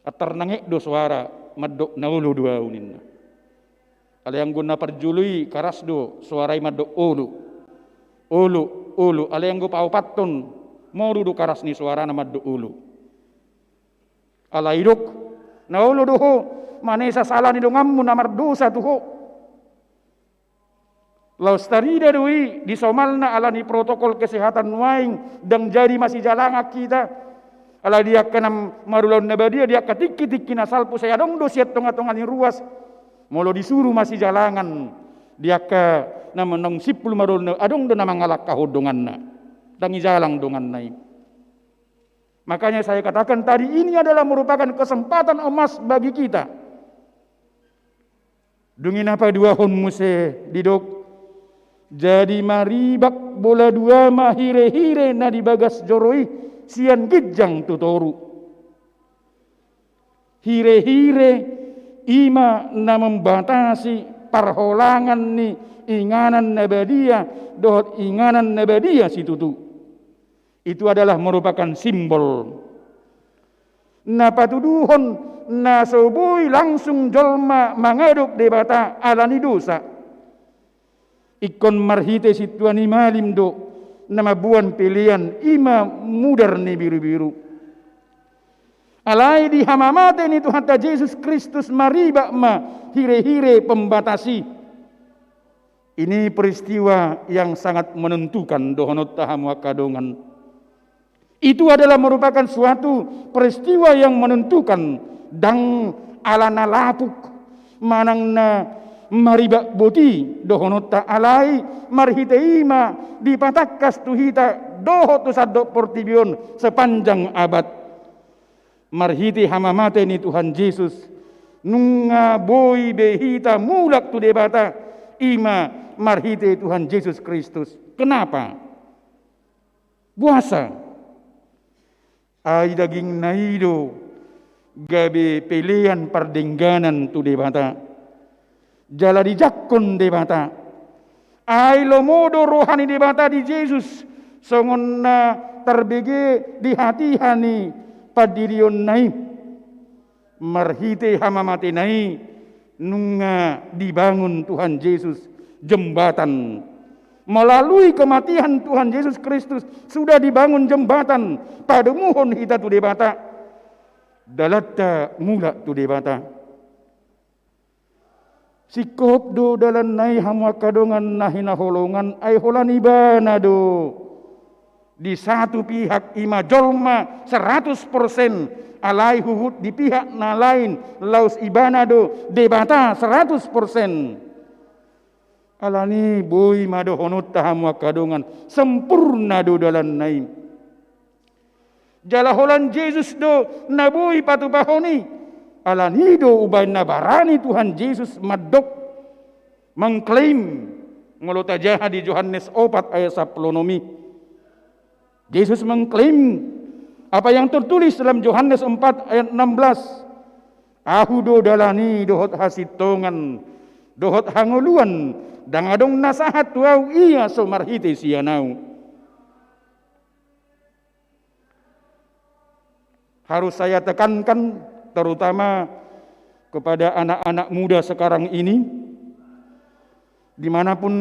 Antar nangek do soara mandok na olo do au ninna. Alai anggo na parjolo i karas do soara i mandok olo. Olo, olo. Alai anggo paopathon moru do karas ni soarana mandok olo. Alai didok, na olo do ho manesa sala ni donganmu na mardosa tu ho. Laos tarida do i di somalna ala ni protokol kesehatan nuaeng ndang jadi masijalangan hita. Alai di angka na marulaon na badia di angka tingki-tingki na salpu sai adong do sian tonga-tonga ni ruas. Molo disuru masijalangan di angka na naung simpul marulaon, adong do na mangalangkahon donganna. Ndang ijalang donganna i. Makanya saya katakan tadi, ini adalah merupakan kesempatan emas bagi kita. Dung i na paduahon muse didok, jadi maribak bola dua ma hire-hire na di bagas joro i sian ginjang tu toru. Hire-hire i ma na membatasi parholangan ni inganan na badia dohot inganan na badia situtu. Itu adalah merupakan simbol na patuduhon na so boi langsung jolma mangadop Debata ala ni dosa. Ingkon marhite sintua ni malim do na mamboan pelean, i ma mudar ni birubiru. Alai di hamamate ni Tuhanta Jesus Kristus maribak ma hire-hire pembatas i. Ini peristiwa yang sangat menentukan dohononta hamu angka dongan. Itu adalah merupakan suatu peristiwa yang menentukan, ndang ala na lapuk manang na maribak boti dohononta, alai marhite i ma dipatangkas tu hita dohot tu sandok portibi on sepanjang abad. Marhite hamamate ni Tuhan Jesus, nunga boi be hita mulak tu Debata, i ma marhite Tuhan Jesus Kristus. Kenapa? Boasa? Ai dagingna i do gabe pelean pardengganan tu Debata. Jala dijangkon Debata. Ai lomo do roha ni Debata di Jesus, songon na tarbege di hatiha ni pandirionna i. Marhite hamamatena i, nunga dibangun Tuhan Jesus jembatan. Melalui kematian Tuhan Yesus Kristus, sudah dibangun jembatan padomuhon hita tu Debata. Dalanta mulak tu Debata. Singkop do dalanna i, hamu angka dongan na hinaholongan, ai holan ibana do. Di satu pihak i ma jolma seratus persen, alai huhut di pihak na lain laos ibana do Debata seratus persen. Alani boi ma dohononta, hamu angka dongan, sempurna do dalanna i. Jala holan Jesus do na boi patupahon i. Alani do umbahen na barani Tuhan Jesus mandok, mengklaim, molo tajaha di Johannes opat ayat sampulu onom i. Jesus mengklaim apa yang tertulis dalam Johannes empat ayat enam belas, "Ahu do dalan i dohot hasintongan dohot hangoluan, ndang adong na sahat tu Ahu ia so marhite sian Ahu." Harus saya tekankan, terutama kepada anak-anak muda sekarang ini, dimanapun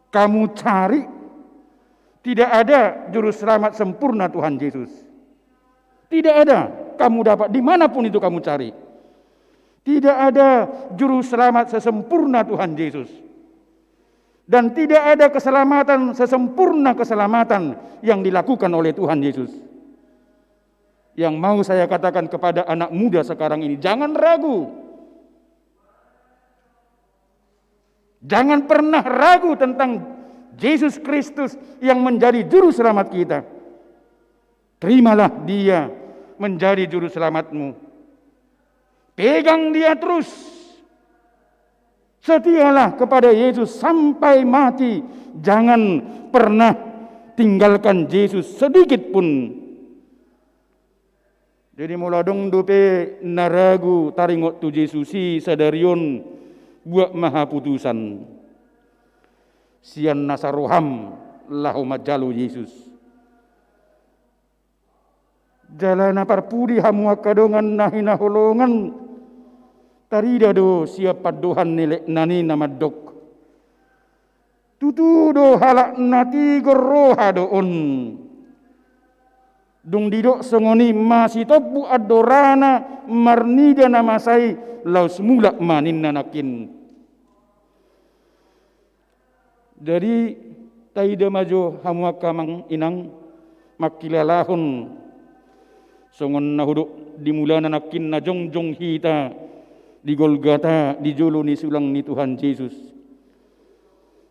kamu cari, tidak ada juru selamat sempurna Tuhan Yesus. Tidak ada kamu dapat, dimanapun itu kamu cari. Tidak ada juru selamat sesempurna Tuhan Yesus. Dan tidak ada keselamatan sesempurna keselamatan yang dilakukan oleh Tuhan Yesus. Yang mau saya katakan kepada anak muda sekarang ini, jangan ragu. Jangan pernah ragu tentang Yesus Kristus yang menjadi juru selamat kita. Terimalah Dia menjadi juru selamatmu. Pegang Dia terus. Setialah kepada Yesus sampai mati. Jangan pernah tinggalkan Yesus sedikit pun. Jadi, molo adong dope na ragu taringot tu Jesus i sadari on, buat ma haputusan sian nasa roham laho manjalo Jesus. Jala na parpudi, hamu angka dongan na hinaholongan, tarida do sian pandohan ni elekna i na mandok: Tutu do halak na tigor roha do on. Dung didok songon i, masitompu andorana marnida na masa i, laos mulak ma ninna nangkin. Jadi, taida ma jo, hamu angka amang inang, mangkilalahon songon na hudok di mulana nangkin, na jongjong hita di Golgata, di jolo ni sulang ni Tuhan Jesus.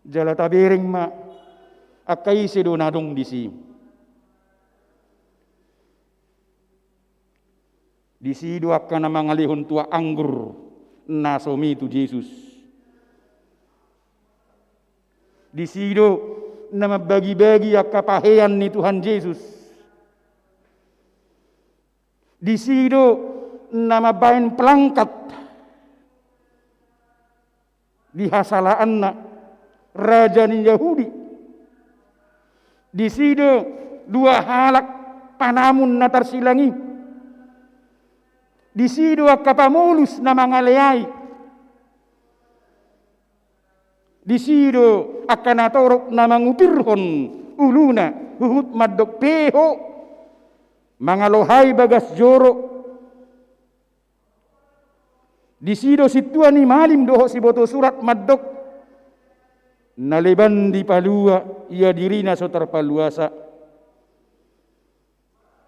Jala tabereng ma angka ise do na adong disi. Disi do angka na mangalehon tuak anggur na so mi tu Jesus. Disi do na mambagi-bagi angka pahean ni Tuhan Jesus. Disi do na mambahen pelangkat di hasalaanna, raja ni Jahudi. Disi do dua halak panamun na tarsilang i. Disi do angka pamolus na mangaleai. Disi do angka natorop na mangupirhon uluna, huhut mandok peho, mangalohai bagas joro. Disi do sintua ni malim dohot siboto surat mandok: Na leban dipalua, ia dirina so tarpaluasa.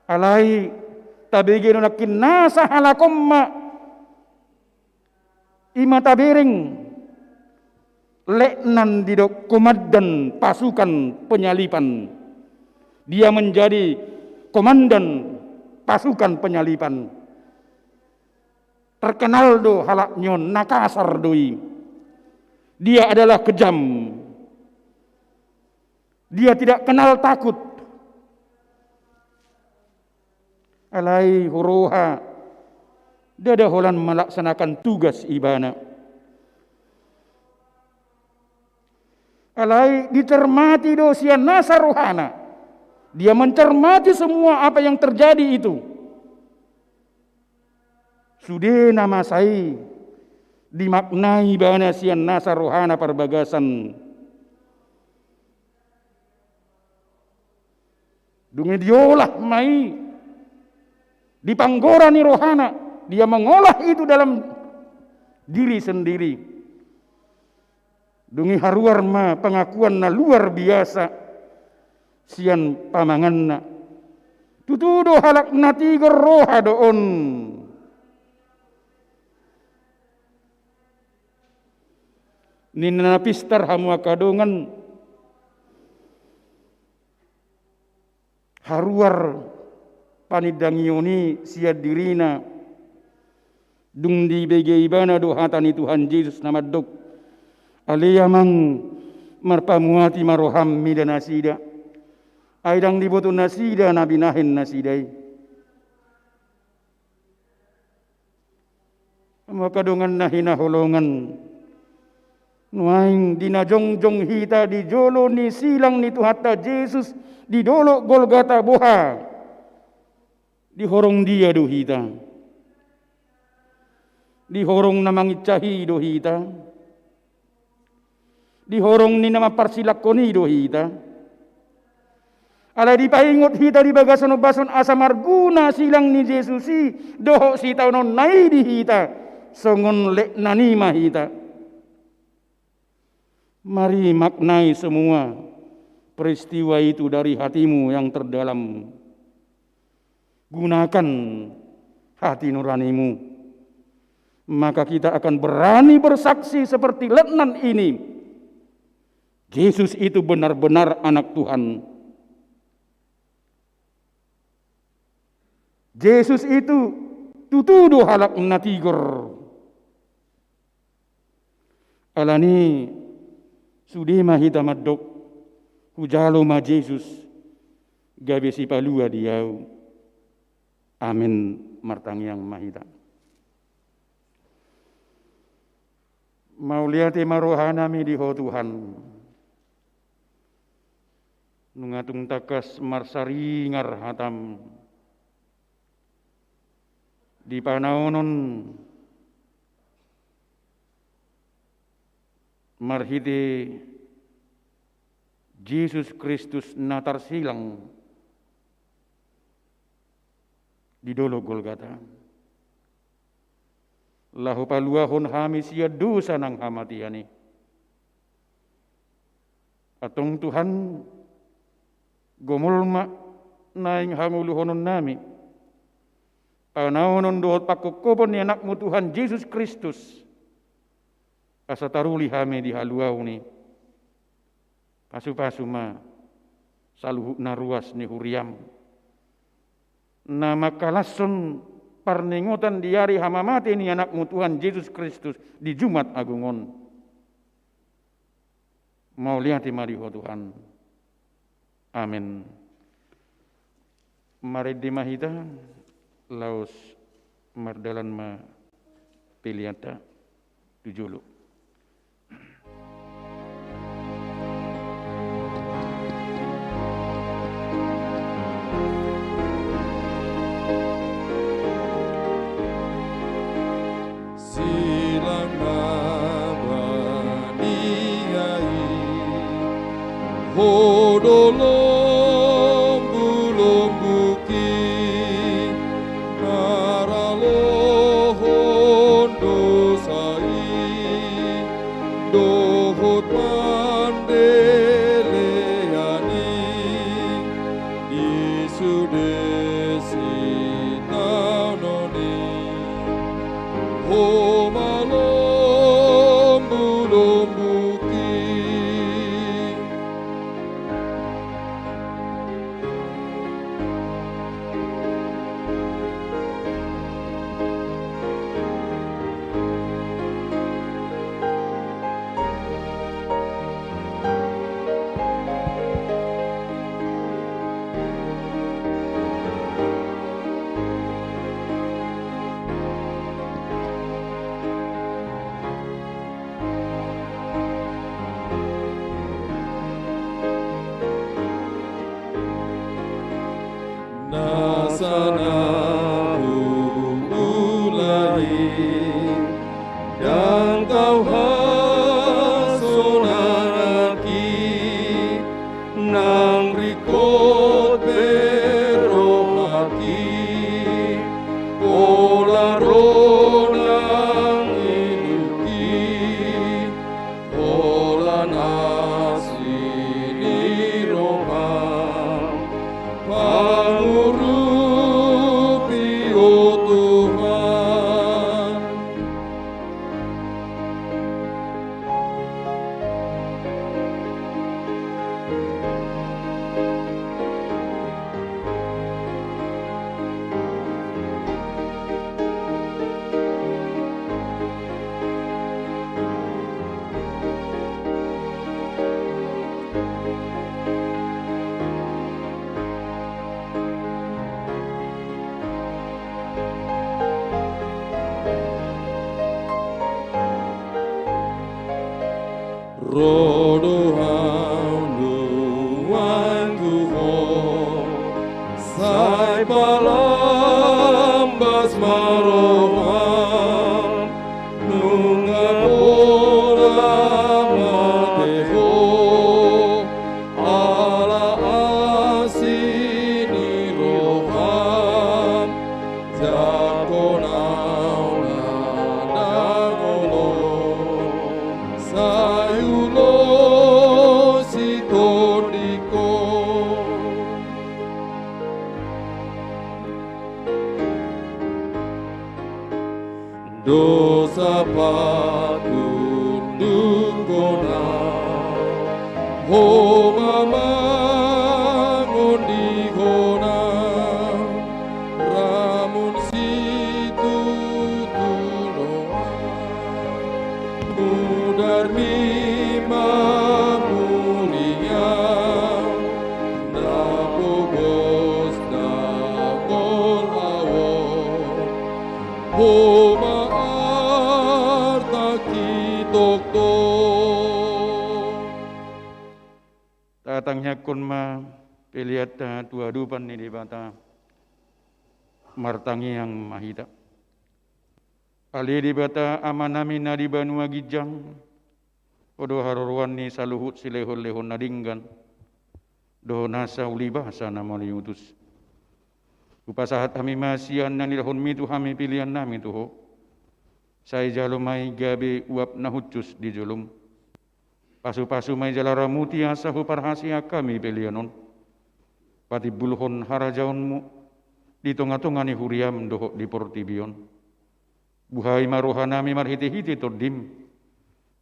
Alai tabege do nangkin nasa halak on ma, i ma tabereng letnan didok komandan pasukan penyaliban. Dia menjadi komandan pasukan penyaliban. Terkenal do halak ni on, na kasar do i. Dia adalah kejam. Dia tidak kenal takut. Alai huroha, ndada holan melaksanakan tugas ibana. Alai dicermati do sian nasa rohana. Dia mencermati semua apa yang terjadi itu. Sude na masa i dimaknai ibana sian nasa rohana parbagasan. Dung i diolah ma i di panggora ni rohana, dia mengolah itu dalam diri sendiri. Dung i haruar ma pengakuan na luar biasa sian pamanganna. Tutu do halak na tigor roha do on. Ninna na pistar hamu angka dongan, haruar panindangion i sian dirina, dung dibege ibana do hata ni Tuhan Jesus na mandok: Ale Amang, marpamuati ma roham mida nasida, ai ndang diboto nasida na binahen nasida i. Angka dongan na hinaholongan, nuaeng di na jongjong hita di jolo ni silang ni Tuhanta Jesus di dolok Golgata, boha? Di horong dia do hita? Di horong na manginsahi do hita? Di horong ni na mamparsilangkon i do hita? Alai dipaingot hita di bagasan ombasan asa marguna silang ni Jesus i dohot sitaononna i di hita, songon letnan i ma hita. Mari maknai semua peristiwa itu dari hatimu yang terdalam. Gunakan hati nuranimu, maka kita akan berani bersaksi seperti letnan ini. Jesus itu benar-benar Anak Tuhan. Jesus itu tutu do halak na tigor. Alani i sude ma hita mandok: Hujalo ma Jesus, gabe sipalua di ahu. Amen. Martangiang ma hita. Mauliate ma rohanami di Ho Tuhan. Nunga tung tangkas marsaringar hataM di panaonon marhite Jesus Kristus na tarsilang di dolok Golgata, laho paluahon hami sian dosa nang hamatean i. Antong Tuhan, gomol ma naeng hangoluhononnami panaonon dohot pangkophopon ni AnakMu Tuhan Jesus Kristus, asa taruli hami di haluaon i. Pasupasu ma saluhut na ruas ni huriaM, na mangkalashon parningotan di ari hamamate ni AnakMu Tuhan Jesus Kristus di Jumat Agung on. Mauliate ma di Ho Tuhan. Amen. Marende ma hita, laos mardalan ma peleanta tu jolo. Silang na badia i, ho do lombulombuki, maralohon dosa i dohot pandelean i di sude Sana huulai, ndang tau hasonangan i, nang ringkot pe rohangki, pola ro nang ilmuki, holan asi ni roham, pangurupi, o Tuhan. Ro do ahu nuaeng tu ho, sai palambas ma roham, nunga pola mate ho, ala asi ni roham, jangkon ahu na ndang olo, sai ulosi tondingkon. Dosa patunduk hona, ho ma mangonding hona, ramon situtu do ahu, mudarmi mamuri ahu, na pogos na mangol ahu on, ho ma artangki tongtong. Tatangiangkon ma peleanta tu adopan ni Debata, martangiang ma hita. Ale Debata Amanami na di banua ginjang, Ho do haroroan ni saluhut silehonlehon na denggan dohot nasa ulibasa na mauliutus. Hupasahat hami ma sian na nilehonmi tu hami peleannami tu Ho. Sai jalo ma i gabe uap na hushus di jolom. Pasupasu ma i jala ramuti asa huparhaseang hami pelean on patimbulhon harajaonmu di tongatonga ni huriam dohot di portibi on. Buhai ma rohanami marhitehite Tondim,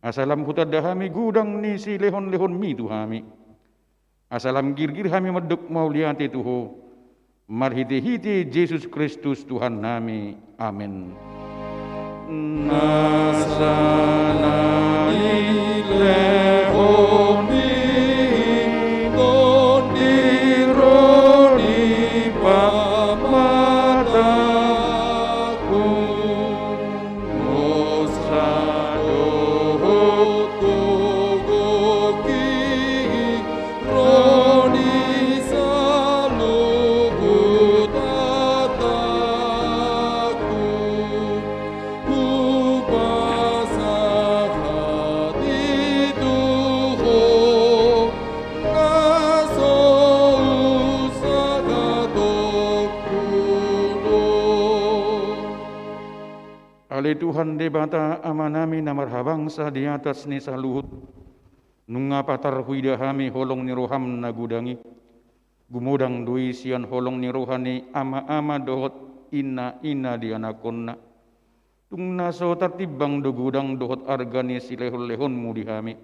asa lam hutanda hami godang ni silehonlehonmi tu hami, asa lam girgir hami mandok mauliate tu Ho, marhitehite Jesus Kristus Tuhannami. Amen. Nasa na nilehonmi, Tondim, ro di pamatangku. Dosa dohot gogoki, ro di saluhut atangku. Hupasahat i tu Ho, na so husahatongku do. Ale Tuhan Debata Amanami na marhabangsa di atas ni saluhut, nunga patar huida hami holong ni roham na godang i. Gumodang do i sian holong ni roha ni amaama dohot inaina di anakkonna. Tung na so tartimbang do godang dohot arga ni silehonlehonmu di hami.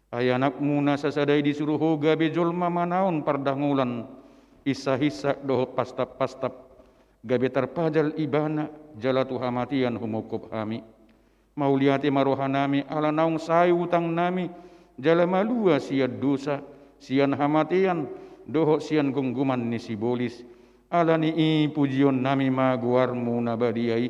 Ai anakmu na sasada i disuru Ho gabe jolma manaon pardangolan, insahinsak dohot pastappastap, gabe tarpajal ibana jala tu hamatean humongkop hami. Mauliate ma rohanami ala naung sae utangnami jala malua sian dosa, sian hamatean, dohot sian gomgoman ni sibolis. Ala ni i pujionnami ma goarmu na badia i,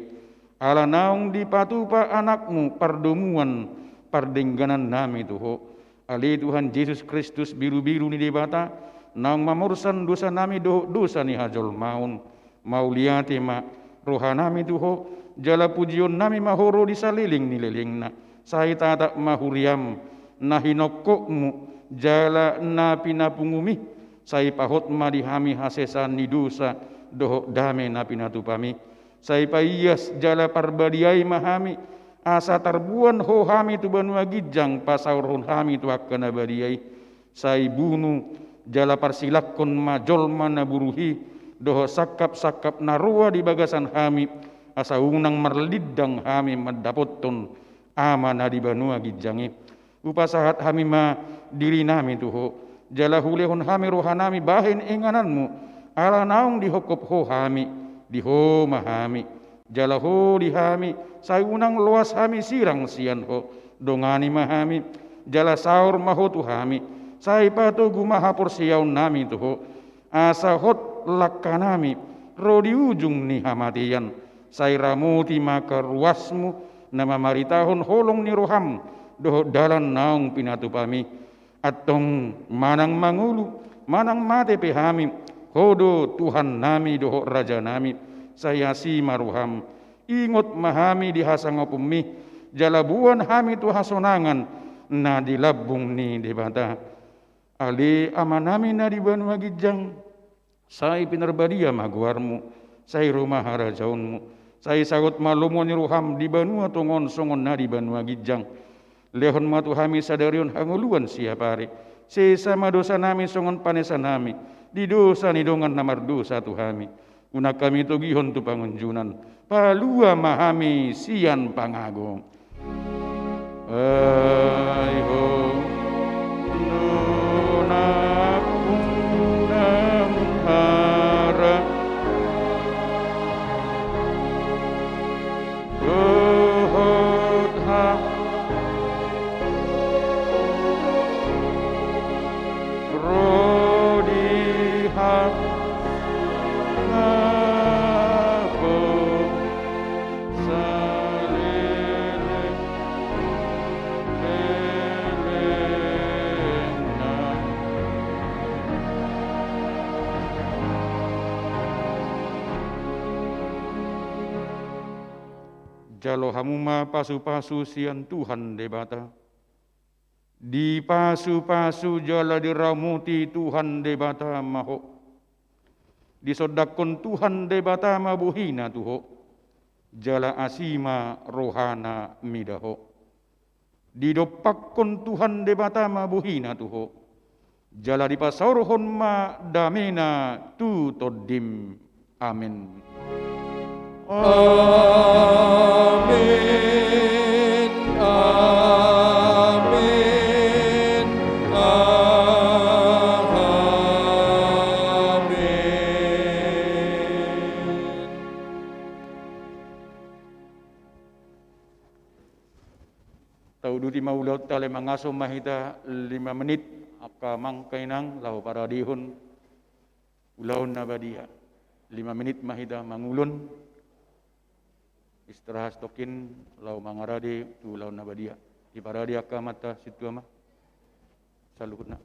ala naung dipatupa anakmu pardomuan pardengganannami tu Ho. Ale Tuhan Jesus Kristus, birubiru ni Debata, naung mamorsan dosanami dohot dosa ni hajolmaon. Mauliate ma rohanami tu Ho, jala pujionnami ma Ho ro di saleleng ni lelengna. Sai tatap ma huriaM, na hinongkokMu, jala na pinapunguMi. Sai pahot ma di hami hasesaan ni dosa dohot dame na pinatupami. Sai paias jala parbadiai ma hami, asa tarboan Ho hami tu banua ginjang pasaorhon hami tu angka na badia i. Sai bunu jala parsilangkon ma jolma na buruk i dohot sangkap-sangkap na roa di bagasan hami, asa unang marlindang hami mandapothon Ama na di banua ginjang i. Hupasahat hami ma dirinami tu Ho, jala hulehon hami rohanami bahen ingananMu, ala naung dihophop Ho hami, di Ho ma hami, jala Ho di hami, sai unang loas hami sirang sian Ho. Dongani ma hami, jala saor ma Ho tu hami, sai patogu ma haporseaonnami tu Ho, asa hot langkanami ro di ujung ni hamatean. Sai ramoti ma angka ruasMu na mamaritahon holong ni rohaM dohot dalan naung pinatupami. Antong manang mangolu, manang mate pe hami, Ho do Tuhannami dohot Rajanami. Sai asi ma rohaM. Ingot ma hami di hasangaponMi, jala boan hami tu hasonangan na di lambung ni Debata. Ale Amanami na di banua ginjang, sai pinarbadia ma goarMu, sai ro ma harajaonMu, sai saut ma lomo ni rohaM di banua tonga on songon na di banua ginjang. Lehon ma tu hami sadari on hangoluan siapari. Sesa ma dosanami songon panesanami di dosa ni dongan na mardosa tu hami. Unang hami togihon tu pangunjunan. Palua ma hami sian pangago. Ai Ho do na punam hara dohot ha ro di hangapon saleleng lelengna. Jalo hamu ma pasupasu sian Tuhan Debata. Dipasupasu jala diramoti Tuhan Debata ma ho. Disondangkon Tuhan Debata ma bohina tu ho, jala asi ma rohana mida ho. Didompakkon Tuhan Debata ma bohina tu ho, jala dipasaorhon ma damena tu tondim. Amen. Amen. Amen. Tauduti ma ulaonta, ale, mangaso ma hita lima menit, angka amang, angka inang, laho paradehon ulaon na badia. Lima menit ma hita mangulon, istirahat satongkin, laho mangarade tu ulaon na badia. Diparade angka amanta sintua ma saluhutna.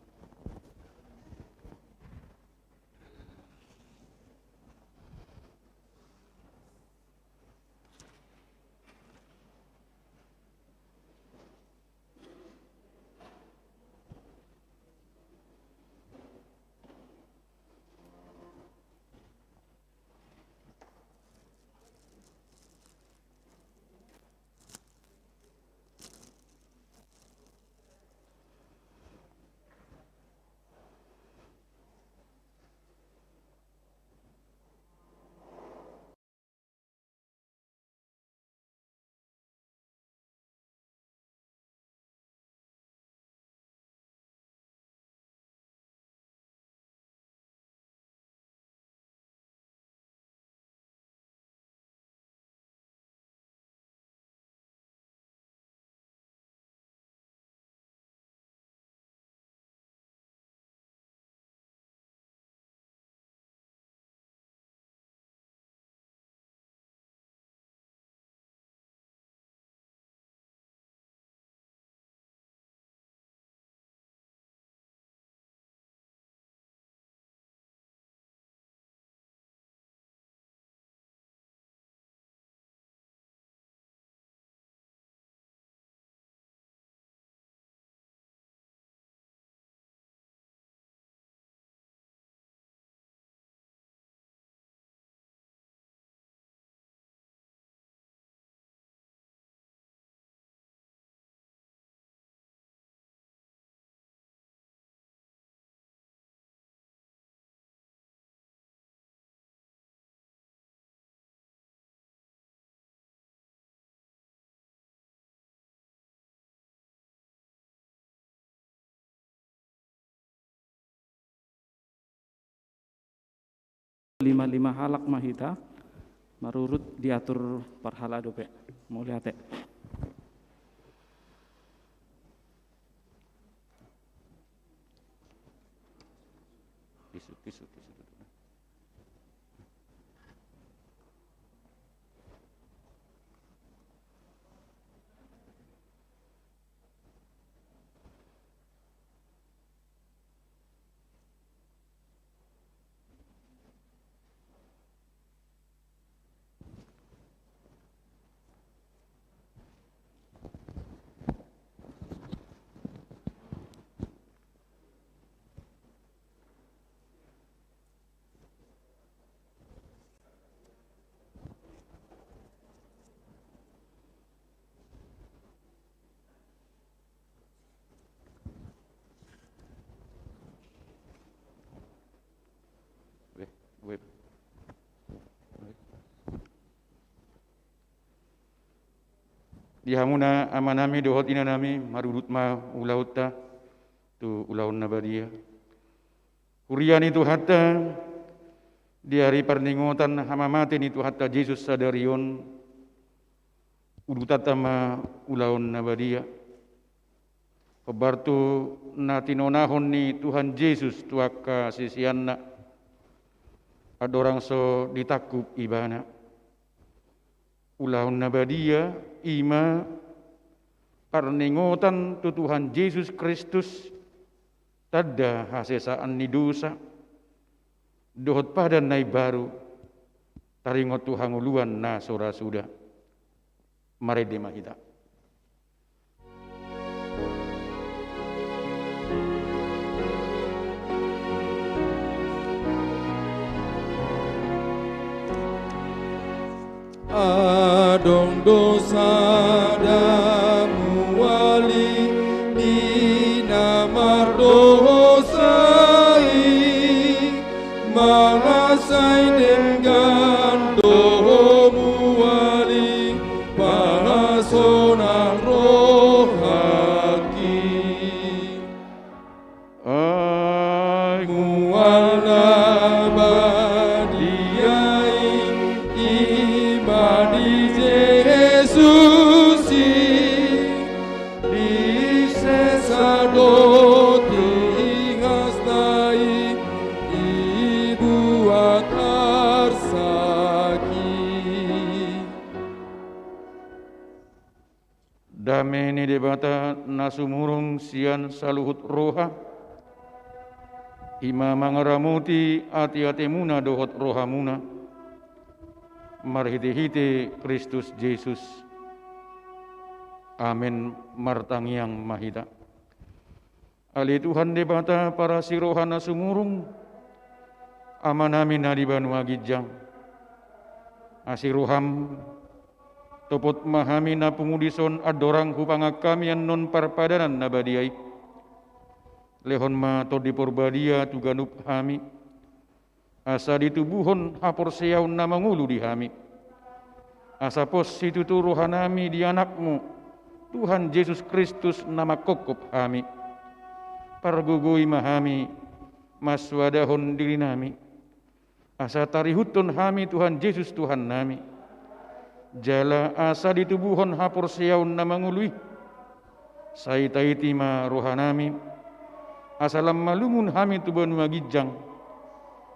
lima lima halak ma hita, marurut diatur parhalado pe. Mauliate. Tisu, tisu, tisu. Di hamuna amanami dohot inanami, marurut ma ulaonta tu ulaon na badia. Huria ni Tuhanta, di ari parningotan hamamate ni Tuhanta Jesus sadari on, udutanta ma ulaon na badia. Hombar tu na tinonahon ni Tuhan Jesus tu angka siseanna, andorang so ditangkup Ibana. Ulaon na badia i ma parningotan tu Tuhan Jesus Kristus, tanda hasesaan ni dosa, dohot padan na imbaru, taringot tu hangoluan na so ra suda. Marende ma hita. Adong do sada muali di na mardosa i, mangasai denggan do muali pahasonang rohangki. Ai mual na badia i, i ma di Jesus i, disesa do tingasna i, dibuat arsaki. Dame ni Debata na sumurung sian saluhut roha, i ma mangaramoti ateatemuna dohot rohamuna, marhitehite Kristus Jesus. Amen. Martangiang ma hita. Ale Tuhan Debata parasi roha na sumurung, Amanami na di banua ginjang, asi roham, topot ma hami na pungu dison andorang hupangan hami annon parpadanan na badia i. Lehon ma Tondi Porbadia tu ganup hami, asa ditubuhon haporseaon na mangolu di hami, asa pos situtu rohanami di Anakmu, Tuhan Jesus Kristus, na manghophop hami. Pargogoi ma hami mansoadahon dirinami, asa tarihuthon hami Tuhan Jesus Tuhannami, jala asa ditubuhon haporseaon na mangolu i. Sai taiti ma rohanami, asa lam malungun hami tu banua ginjang,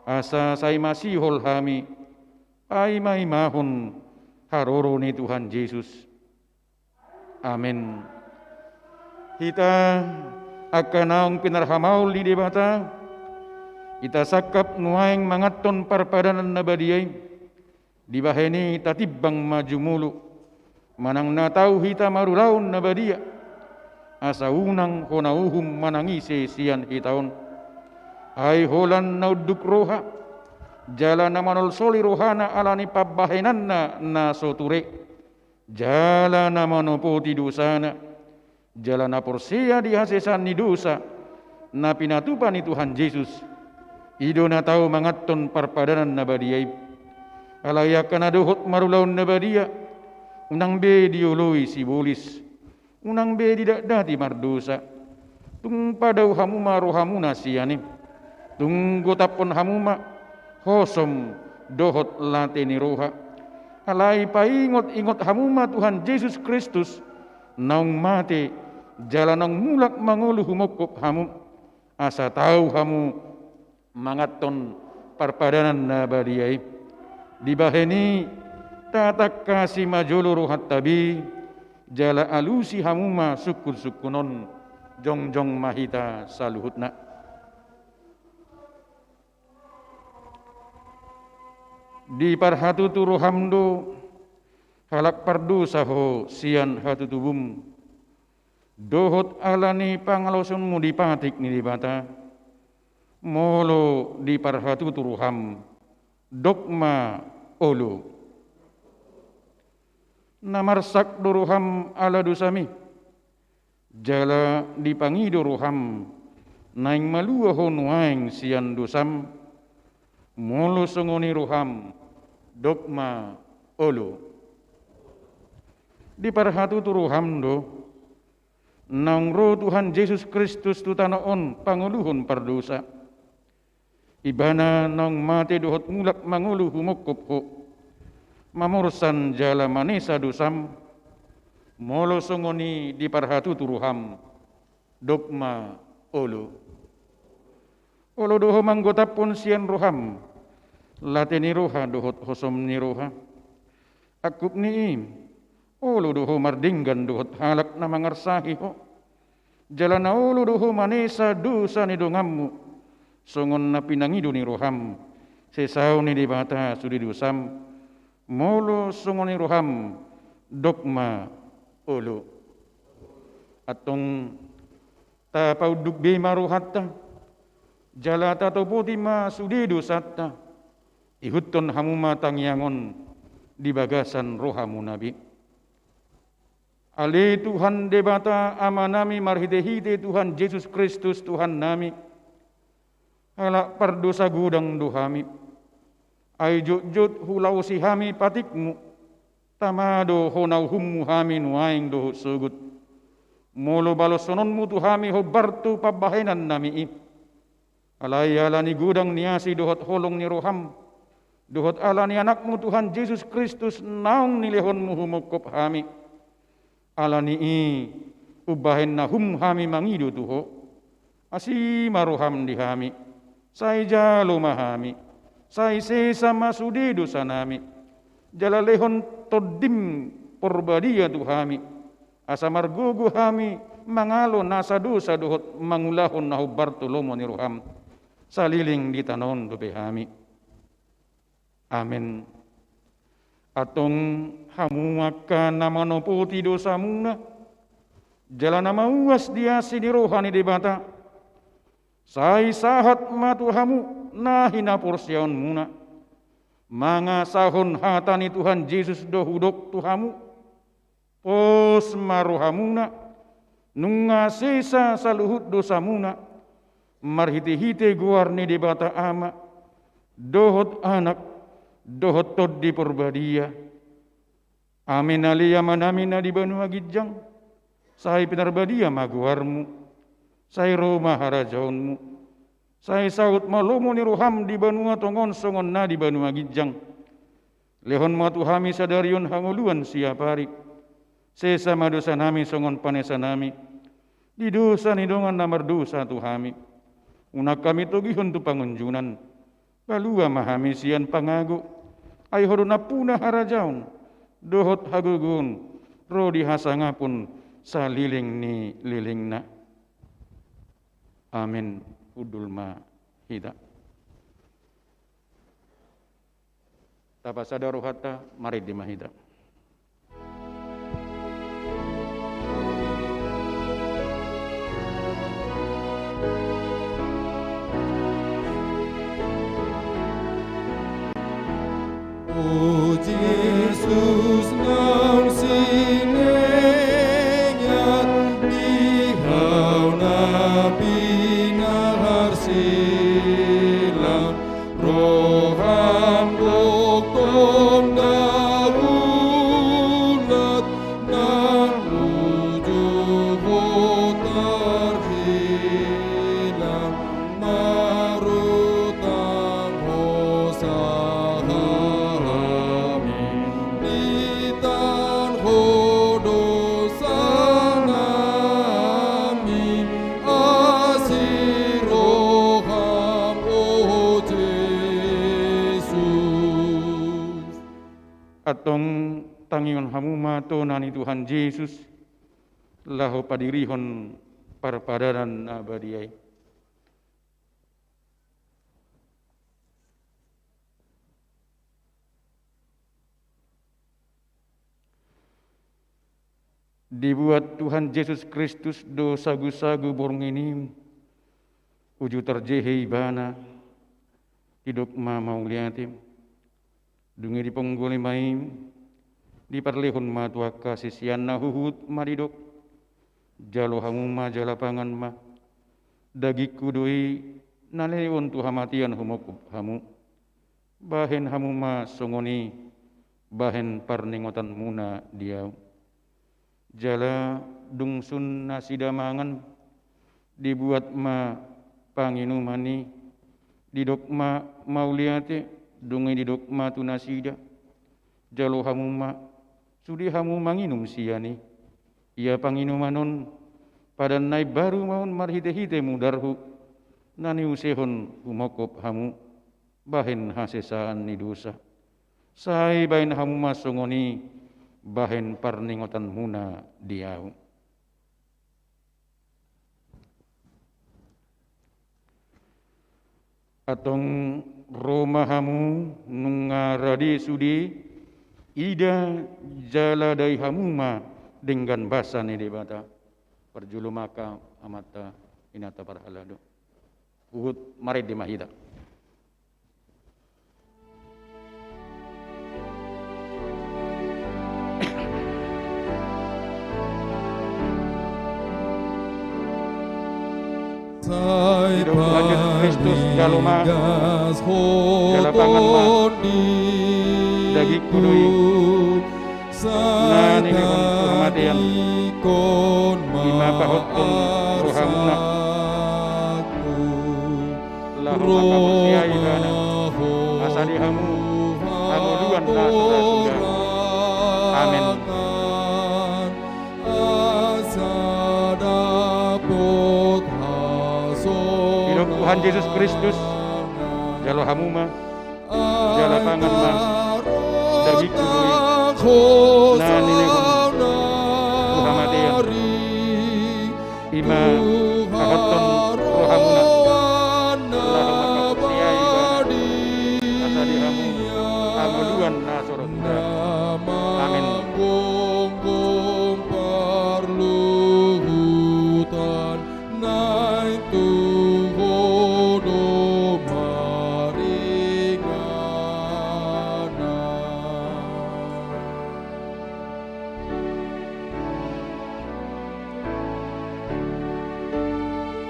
asa sai masihol hami paimaimahon haroro ni Tuhan Jesus. Amen. Hita angka naung pinarhamaol ni Debata, hita sangkap nuaeng manganhon parpadanan na badia i. Dibahen i tatimbang ma jumolo, manang na tau hita marulaon na badia, asa unang hona uhum manang ise sian hita on. Ai holan na unduk roha, jala na manolsoli rohana ala ni pambahenanna na so ture, jala na manopoti dosana, jala na porsea di hasesaan ni dosa na pinatupa ni Tuhan Jesus, i do na tau manganhon parpadanan na badia i. Alai angka na dohot marulaon na badia, unang be dioloi sibolis, unang be didatdati mardosa. Tung padao hamu ma rohamuna sian i. Tung gotaphon hamu ma hosom dohot late ni roha. Alai paingot-ingot hamu ma Tuhan Jesus Kristus, naung mate, jala naung mulak mangolu humongkop hamu, asa tau hamu manganhon parpadanan na badia i. Dibahen i, tatangkasi ma jolo rohanta be, jala alusi hamu ma sungkun-sungkun on, jongjong ma hita saluhutna. Diparhatutu roham do, halak pardosa ho sian hatutubum, dohot ala ni pangalosonmu di patik ni Debata. Molo diparhatutu roham, dok ma olo. Na marsak do roham ala dosami, jala dipangido roham, naeng malua ho nuaeng sian dosam. Molo songon i roham, dok ma olo. Diparhatutu roham do, naung ro Tuhan Jesus Kristus tu tano on pangoluhon pardosa. Ibana naung mate dohot mulak mangolu humongkop ho, mamorsan jala manesa dosam. Molo songon i diparhatutu roham, dok ma olo. Olo do ho manggotaphon sian roham late ni roha dohot hosom ni roha. Angkup ni i, olo do ho mardenggan dohot halak na mangarsahi ho. Jala na olo do ho manesa dosa ni donganmu, songon na pinangido ni roham sesaon ni Debata sude dosam. Molo songon i roham, dok ma olo. Antong tapaunduk be ma rohanta, jala tatopoti ma sude dosanta. Ihuthon hamu ma tangiang on di bagasan rohamuna be. Ale Tuhan Debata Amanami, marhitehite Tuhan Jesus Kristus Tuhannami, halak pardosa godang do hami. Ai jotjot hulaosi hami patikmu, tama do ho na uhummu hami nuaeng dohot sogot. Molo baloshononmu tu hami hombar tu pambahenannami i. Alai ala ni godang ni asi dohot holong ni roham, dohot ala ni Anakmu Tuhan Jesus Kristus naung nilehonmu humongkop hami, ala ni i umbahen na uhum hami mangido tu ho. Asi ma roham di hami, sai jalo ma hami, sai sesa ma sude dosanami, jala lehon Tondim Porbadia tu hami, asa margogo hami mangalo nasa dosa dohot mangulahon na hombar tu lomo ni roham, saleleng di tano on dope hami. Amen. Antong hamu angka na manopoti dosamuna, jala na mauas di asi ni roha ni Debata, sai sahat ma tu hamu na hinaporseaonmuna. Mangasahon hata ni Tuhan Jesus do hudok tu hamu. Pos ma rohamuna, nunga sesa saluhut dosamuna, marhitehite goar ni Debata Ama, dohot Anak, dohot Tondi Porbadia. Amen. Ale Amanami na di banua ginjang, sai pinarbadia ma goarmu, sai ro ma harajaonmu, sai saut ma lomo ni roham di banua tonga on songon na di banua ginjang. Lehon ma tu hami sadari on hangoluan siapari. Sesa ma dosanami songon panesanami di dosa ni dongan na mardosa tu hami. Unang hami togihon tu pangunjunan. Palua ma hami sian pangago. Ai ho do nampuna harajaon dohot hagogoon ro di hasangapon saleleng ni lelengna. Amen. Hundul ma hita. Tapasada rohanta, marende ma hita. O Jesus naung silean di hau na pinarsilang, roham dokdok daulat, nang uju ho tarhilang, marutang ho Antong tangihon hamu ma tona ni Tuhan Jesus, laho padirihon parpadanan na badia i. Dibuat Tuhan Jesus Kristus do sagusagu borngin i, uju tarjehe ibana, didok ma mauliate. Dung i diponggoli ma i, diparlehon ma tu angka siseanna, huhut ma didok: Jalo hamu ma jala pangan ma. Dagingku do i, na nilehon tu hamatean humongkop hamu. Bahen hamu ma songon i, bahen parningotanmuna di ahu. Jala dung sun nasida mangan, dibuat ma panginuman i, didok ma mauliate, dung i didok ma tu nasida: Jalo hamu ma, sude hamu manginum sian i. Ia panginuman on, padan na imbaru ma on marhitehite mudarhu, na niusehon humongkop hamu, bahen hasesaan ni dosa. Sai bahen hamu ma songon i, bahen parningotanmuna di ahu. Antong ro ma hamu nunga rade sude, ida jala dai hamu ma denggan basa ni Debata. Parjolo ma angka amanta inanta parhalado. Huhut marende ma hita. Didok Tuhan Jesus Kristus: Jalo ma, jala pangan ma. Dagingku do i, na nilehon tu hamatean, i ma pahothon rohamuna, laho manghaporseai ibana, asa di hamu hangoluan na so ra suda. Amen. Didok Tuhan Jesus Kristus: Jalo hamu ma, jala pangan ma. Dagingku do i, na nilehon tu hamatean, i ma pahothon rohamuna, laho manghaporseai ibana, asa di hamu hangoluan na so ra suda. Amen.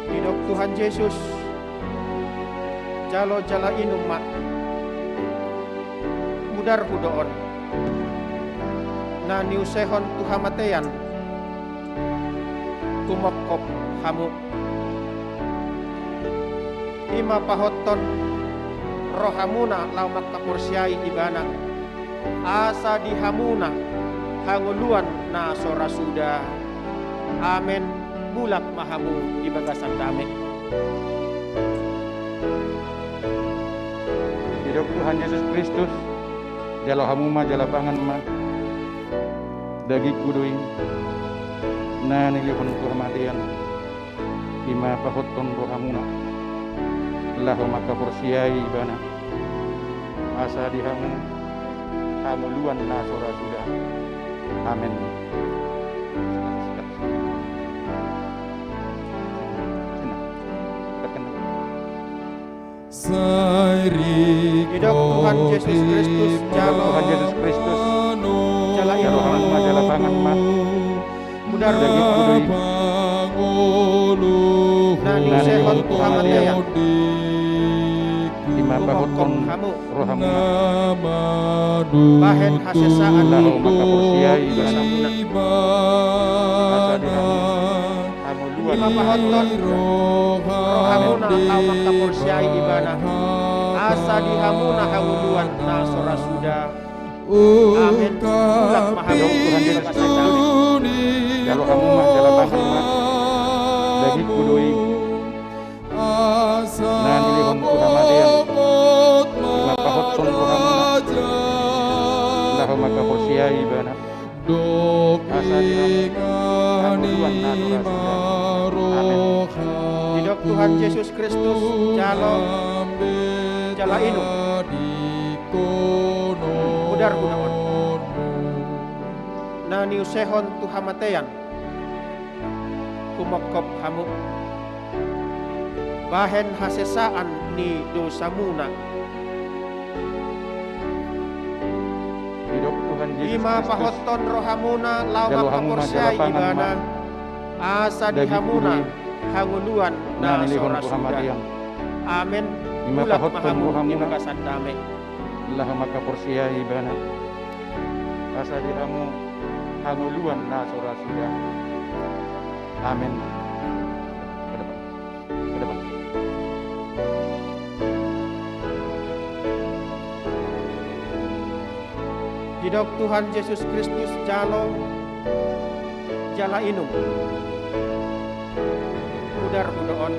Didok Tuhan Jesus: Jalo jala inum ma. Mudarhu do on, na niusehon tu hamatean humongkop hamu. I ma pahothon rohamuna laho manghaporseai ibana, asa di hamuna hangoluan na so ra suda. Amen. Mulak ma hamu di bagasan dame. Didok Tuhan Jesus Kristus: Jalo hamu ma, jala pangan ma. Dagingku do i, na nilehon tu hamatean, i ma pahothon rohamuna, laho manghaporseai ibana, asa di hamu hangoluan na so ra suda. Amen. Didok Tuhan Jesus Kristus: Jalo, Tuhan Jesus Kristus, jala inum ma, jala pangan ma. Mudarhu do i, na niusehon tu hamatean, i ma pahothon hamu, rohamuna, bahen hasesaan ni dosamuna. Asa di hamu hangoluan, i ma pahothon rohamuna laho manghaporseai ibana, asa di hamuna hangoluan na so ra suda. Amen. Mulak ma hamu. Jalo hamu ma, jala pangan ma. Dagingku do i, na nilehon tu hamatean, i ma pahothon rohamuna, laho Ia ibana. Asa di hamu hangoluan na so ra suda. Amen. Didok Tuhan Jesus Kristus, jalo jala inum. Mudar hudaon. Na niusehon tu hamatean, humongkop hamu bahen hasesaan ni dosamuna. Didok Tuhan Jesus Kristus, ima pahothon rohamuna laho mangkaporseai ibana, asa di hamuna hangoluan na so ra suda. Amen. Mulak ma hamu di bagasan dame. Laho mangkaporseai ibana, asa di hamu hangoluan na so ra suda. Amen. Ke depan. Ke depan. Didok Tuhan Jesus Kristus, jalo jala inum. Mudar hudaon.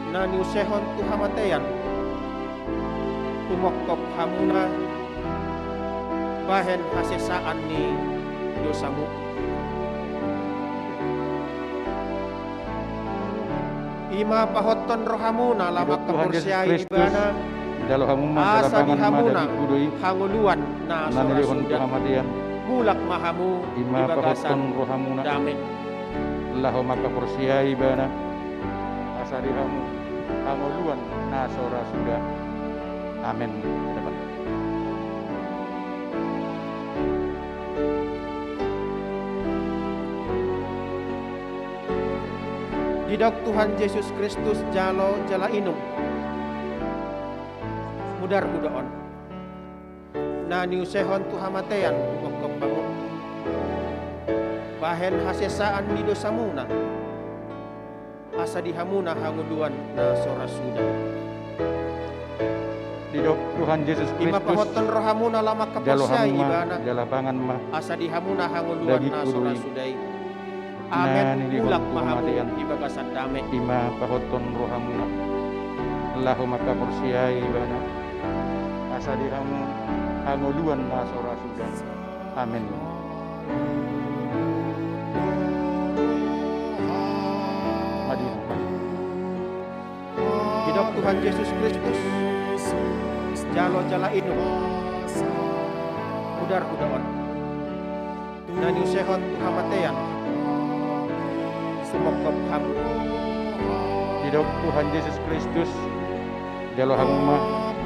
Na niusehon tu hamatean, humongkop hamuna bahen hasesaan ni dosamu. Ima pahothon rohamuna laho mangkaporseai ibana, asa di hamuna hangoluan na so ra suda. Mulak ma hamu di bagasan dame. Laho mangkaporseai ibana, asa di hamu hangoluan na so ra suda. Amen. Dapat. Didok Tuhan Jesus Kristus, jalo jala inum. Mudar hudaon. Na niusehon tu hamatean, humongkop hamu bahen hasesaan ni dosamuna, asa di hamuna hangoluan na so ra suda. Didok Tuhan Jesus Kristus, ima pahothon rohamuna laho mangkaporseai ibana, jala pangan ma, asa di hamuna hangoluan na so ra suda i. Amen. Mulak ma hamu di bagasan dame. Ima pahothon rohamuna laho mangkaporseai ibana, asa di hamu hangoluan na so ra suda. Amen. Madihu. Didok Tuhan Jesus Kristus, jalo jala inum. Mudar hudaon. Na niusehon tu hamatean, humongkop hamu. Didok Tuhan Jesus Kristus, jalo hamu ma,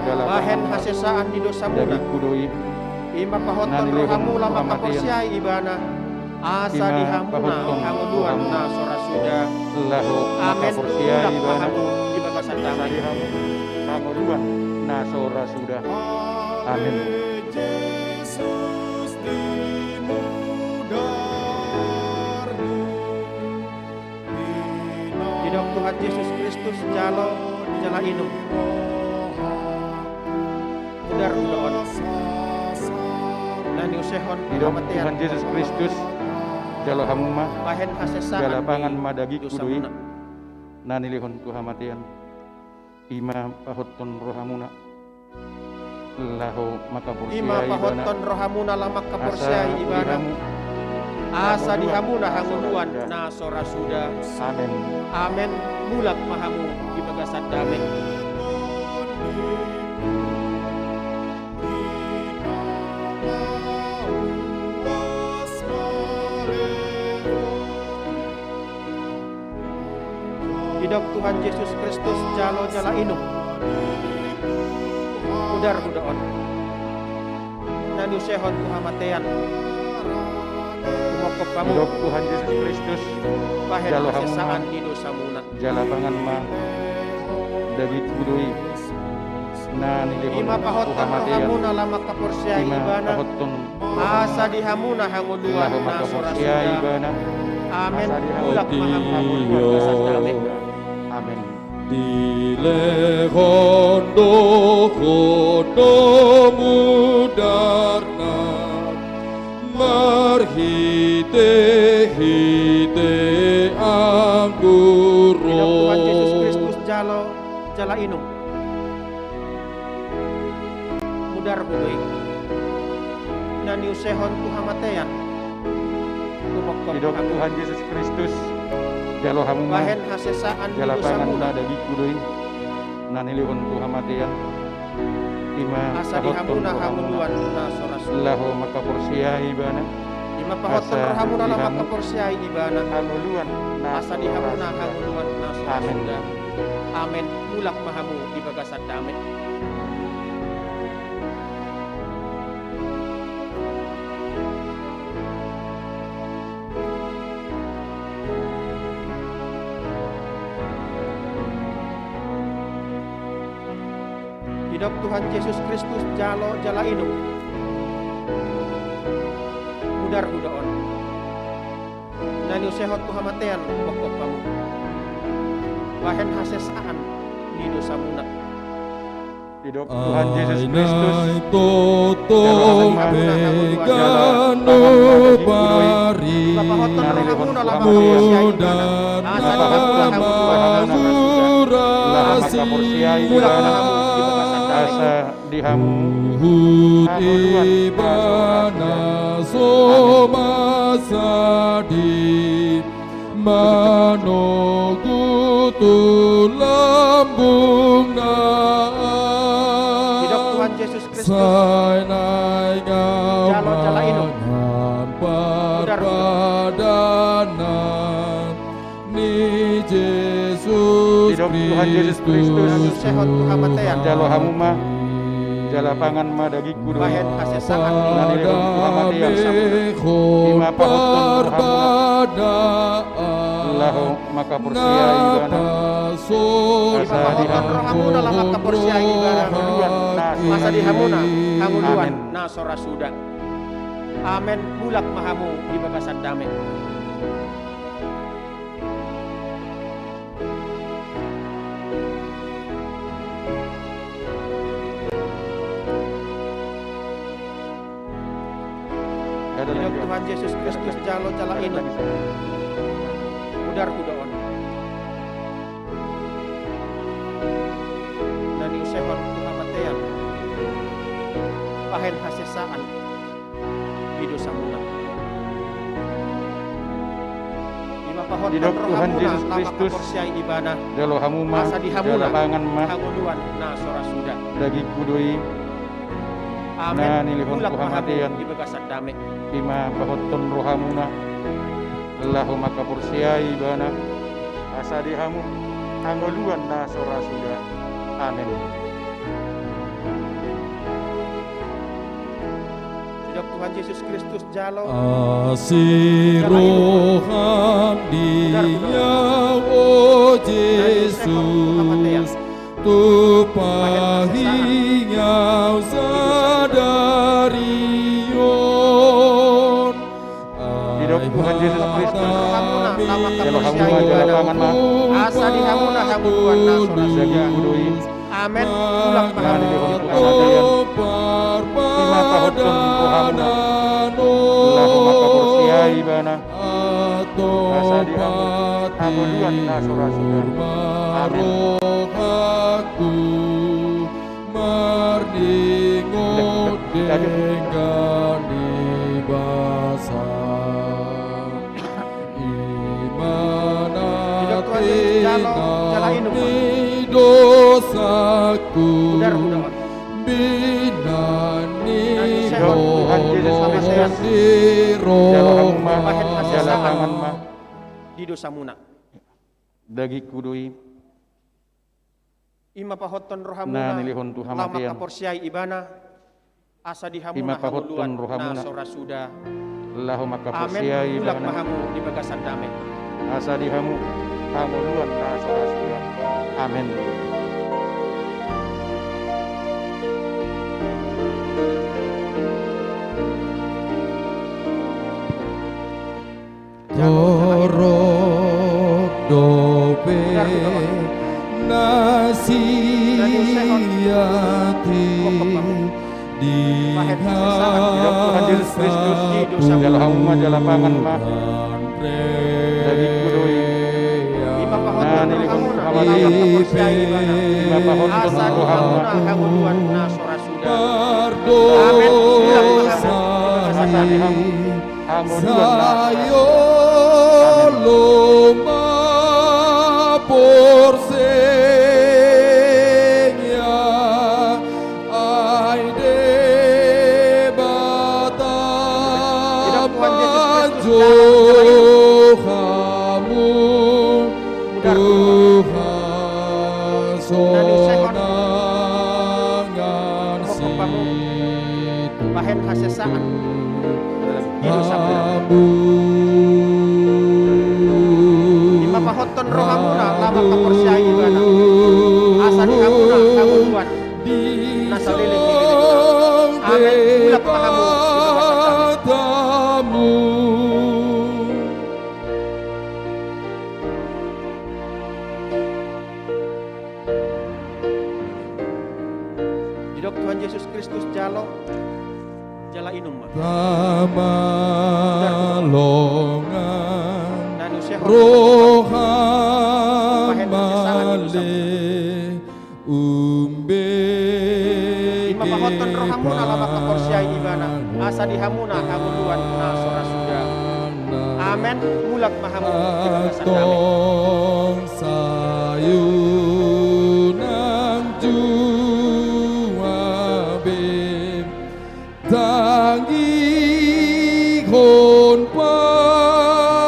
jala bahen hasesaan ni dosamuna. Ima pahothon rohamu laho mangkaporseai ibana, asa di hamuna hangoluan na so ra suda. Amen. Mulak ma hamu di bagasan dame. Hangoluan na so ra suda. Amen. Didok Tuhan Jesus Kristus, jalo jala inum. Mudar hudaon. Na niusehon tu hamatean, Tuhan Jesus Kristus, jalo hamu ma, bahen hasesaan, jala pangan ma dagingku do i, dosamuna. Na nilehon tu hamatean. Ima pahothon rohamuna laho mangkaporseai ibana. Ima pahothon rohamuna laho mangkaporseai ibana, asa di hamuna hangoluan na so ra suda. Amen. Amen. Mulak ma hamu di bagasan dame. Didok Tuhan Jesus Kristus, jalo jala inum. Mudar hudaon. Na niusehon tu hamatean, humongkop hamu. Didok Tuhan Jesus Kristus, bahen hasesaan ni dosamuna. Jala pangan ma dagingku do i. Na nilehon tu hamatean. Ima pahothon rohamuna laho mangkaporseai ibana, asa di hamuna hangoluan na so ra suda. Amen. Mulak ma hamu di bagasan dame. Amen. Dilehon do ho do mudarna marhitehite anggur on. Didok Tuhan Jesus Kristus, jalo jala inum. Mudar hudaon. na niusehon tu hamatean, tumongkop hamu. Didok Tuhan Jesus Kristus, jalo hamu ma, bahen hasesaan ni dosamuna. Jala pangan ma dagingku do i, na nilehon tu hamatean. Ima pahothon rohamuna, asa di hamuna hangoluan na so ra suda, laho mangkaporseai ibana. Ima pahothon rohamuna, asa di hamu, laho mangkaporseai ibana, hangoluan na so ra suda. Asa di hamuna hangoluan na so ra suda. Amen. Amen. Mulak ma hamu di bagasan dame. Didok Tuhan Jesus Kristus, jalo jala inum. Mudar huda on, na niusehon tu hamatean, tumongkop hamu, bahen hasesaan ni dosamuna. Didok Tuhan Jesus Kristus, ai naeng toto pe ganup ari, mudar na murasi, asa di hamu huhut ibana so masa di manogu tu lambungna. Didok Tuhan Jesus Kristus, sai naeng au mangan pardalanan ni Jesus Kristus. Didok Tuhan Jesus Kristus, jalo hamu ma, jala pangan ma daging. Bahen hasesaan ni. Ima pahothon rohamuna. Laho mangkaporseai ibana. Ima pahothon rohamuna laho mangkaporseai ibana. Asa di hamuna hangoluan na so ra suda. Amen. Mulak ma hamu di bagasan dame. Didok Tuhan Jesus Kristus, jalo jala inum. Mudar huda on, na niusehon tu hamatean, bahen hasesaan di dosamuna. Ima pahothon rohamuna laho mangkaporseai ibana. Didok Tuhan Jesus Kristus, jalo hamu ma, asa di hamuna hangoluan na so ra suda. Dagingku do i, na nilehon tu hamatean. Amen. Mulak ma hamu di bagasan dame. Ima pahothon rohamuna laho mangkaporseai ibana. Asa di hamu hangoluan na so ra suda. Amen. Didok Tuhan Jesus Kristus, jalo. Asi roham di au, o Jesus, tumpahi au sadari on. Didok Tuhan Jesus Kristus, jalo hamu ma, jala pangan ma. Asa di hamuna hangoluan na so ra suda. Dagingku do i. Amen. Mulak ma hamu. Ima pahothon rohamuna laho mangkaporseai ibana. Asa di hamu hangoluan na so ra suda. Amen. Marningot denggan di basa. Ima na tinangi dosaku, binan ni holong di roha. Di dosamuna. Dagingku do i. Ima pahothon rohamuna, na nilehon tu hamatean. Laho mangkaporseai ibana, asa di hamuna hangoluan na so ra suda. Ima pahothon rohamuna, laho mangkaporseai ibana. Amen. Mulak ma hamu di bagasan dame. Asa di hamu hangoluan na so ra suda. Amen. Torop dope na siati di hasa. Didok Tuhan Jesus Kristus, jalo hamu ma, jala pangan ma. Dagingku do i. Ima pahothon rohamuna. Ima pahothon rohamuna. Asa di hamuna hangoluan na so ra suda. Amen. Mulak ma hamu di Sai olo ma porsea, ai Debata manjou hamu tu hasonangan situtu. Bahen hasesaan di dosa. Ima pahothon rohamuna laho mangkaporseai Ibana, asa di hamuna hamu tuan na saleleng ni lelengna. Amen. Mulak ma hamu di bagasan dame. Didok Tuhan Jesus Kristus, jalo jala inum ma. Tama longan roha male umbege. Ima pahothon rohamuna laho mangkaporseai Ibana, asa di hamuna hamu tuan na so ra suda. Amen. Mulak ma hamu di bagasan dame. Sai unang jua be tanggihon pamionan.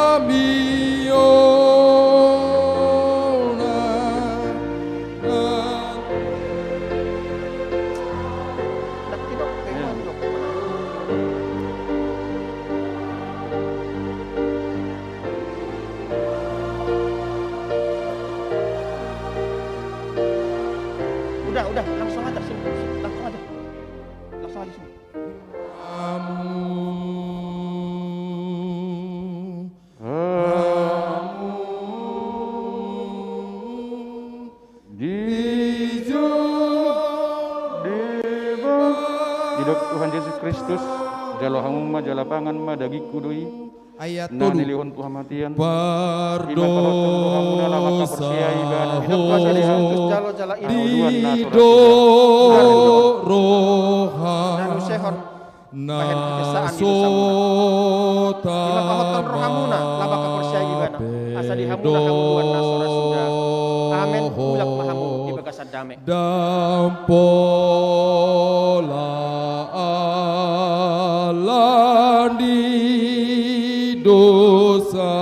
Udah, udah, langsung aja, sini, sini, langsung aja. Langsung aja, sini. Hamu, hamu, di jo, di ba. Didok Tuhan Jesus Kristus, jalo hamu ma jala pangan ma, dagingku do i. Ayat tolu. Na nilehon tu hamatian. Ima pahothon rohamuna laho mangkaporseai Ibana. Didok Tuhan Jesus Kristus, jalo jala inum. Di do roha. Bahen hasesaan di dosamuna. Ima pahothon rohamuna laho mangkaporseai Ibana, asa di hamuna hamu tuan na so ra suda. Amen. Mulak ma hamu di bagasan dame. Ndang pola ala ni dosa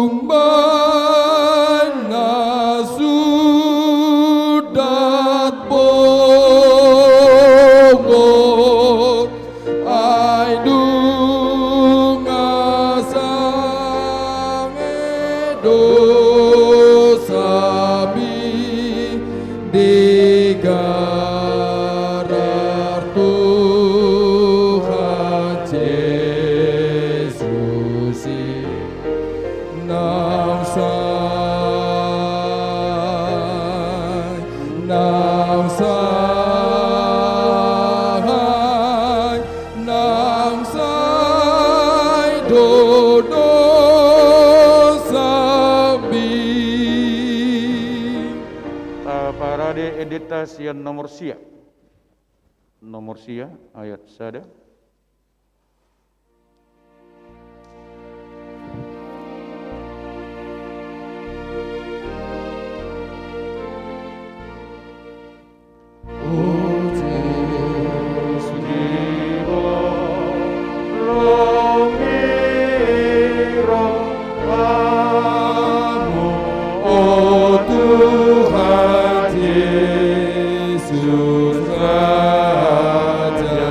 umbahen na sundat bongot, ai dung asa dosa mi digarar Tuhan Jesus i. Nang sai, nang sai, nang sai do dosa mi. Taparade endenta sian nomor sia. Nomor sia, ayat sada. O Tuhan Jesus, Raja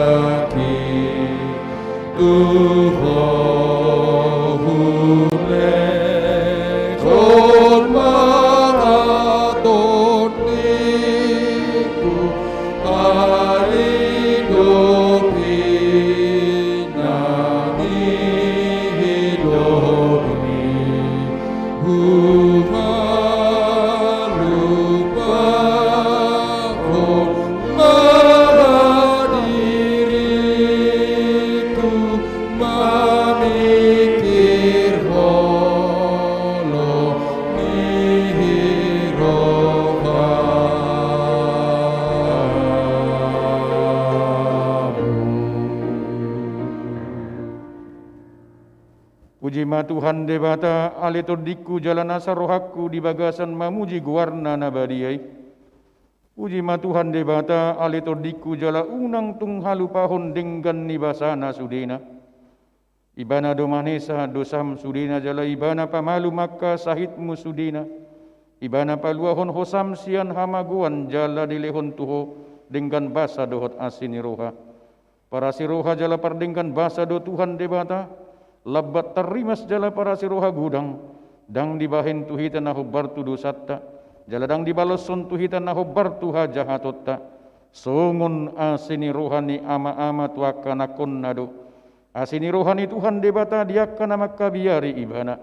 Tuhan Debata, ale tondingku jala nasa rohangku di bagasan mamuji goarna na badia i. Puji ma Tuhan Debata, ale tondingku jala unang tung halupahon denggan ni basana sudena. Ibana do manesa dosam sudena jala Ibana pamalum angka sahitmu sudena. Ibana paluahon hosam sian hamagoan jala dilehon tu ho denggan basa dohot asi ni roha. Parasi roha jala pardenggan basa do Tuhan Debata, lambat tarrimas jala parasi roha godang, ndang dibahen tu hita na hombar tu dosanta, jala ndang dibaloshon tu hita na hombar tu hajahatonta. Songon asi ni roha ni ama-ama tu angka anakkonna do asi ni roha ni Tuhan Debata di angka na mangkabiari Ibana.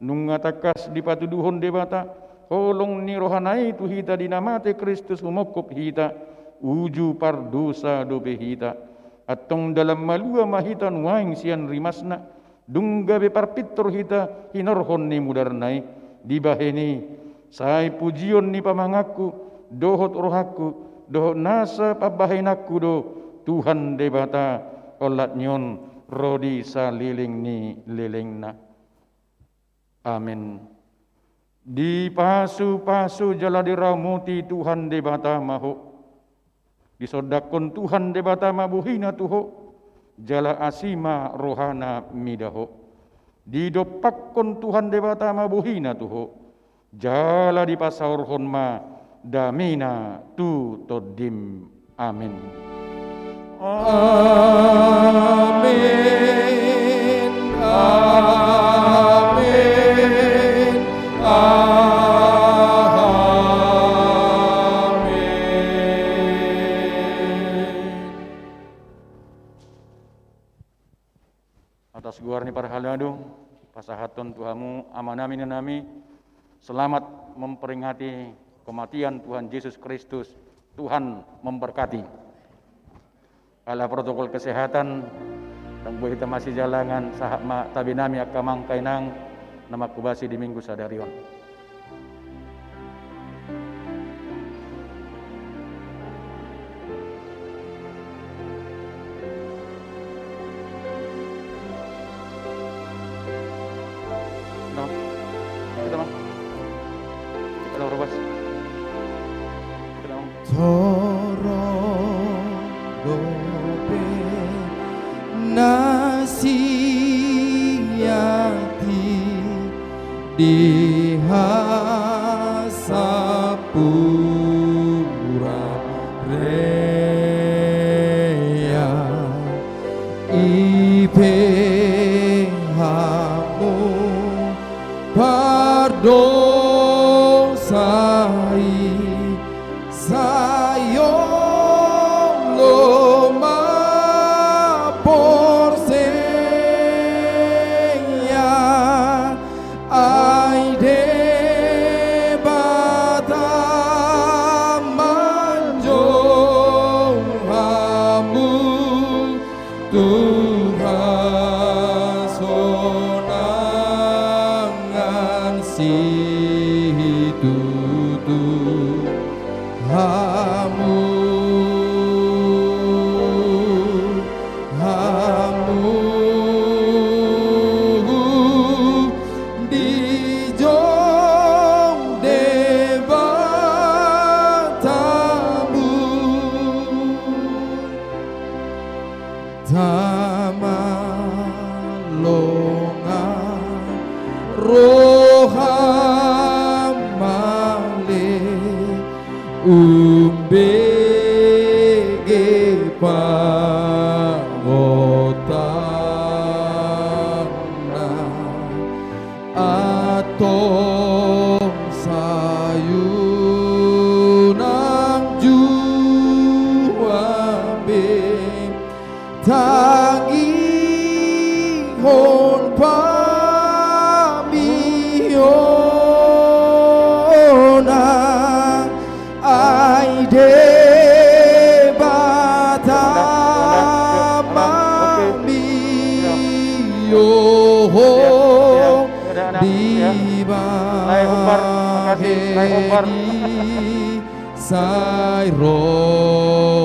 Nunga tangkas dipatuduhon Debata holong ni rohana i tu hita di na mate Kristus humongkop hita, uju pardosa dope hita. Antong dalan malua ma hita nuaeng sian rimasna, dung gabe parpintor hita hinorhon ni mudarna i. Dibahen i, sai pujion ni pamanganku dohot rohangku dohot nasa pambahenanku do Tuhan Debata, olat ni on ro di saleleng ni lelengna. Amen. Dipasu-pasu jala diramoti Tuhan Debata ma ho. Disondangkon Tuhan Debata ma bohina tu ho, jala asi ma rohana mida ho. Didompakkon Tuhan Debata ma bohina tu ho, jala dipasaorhon ma damena tu tondim. Amen. Amen. Amen. Amen. Atas goar ni parhalado, pasahathon tu hamu amanami, inanami, selamat memperingati kematian Tuhan Yesus Kristus. Tuhan memberkati. Ala protokol kesehatan, ndang boi hita masijalangan, sahat ma tabe nami angka amang, angka inang na manghobasi di Minggu sadari on. Torop dope na siati di hasampuran rea, i pe hamu pardosa i, sai olo ma porsea, ai Debata manjou hamu tu hasonangan situtu. Hamu, hamu dijou Debatamu. Tama longan roham ale, umbege pangotanna, antong sai unang jua be tangihon pamionan, ai Debata mamioho di baheni sai ro.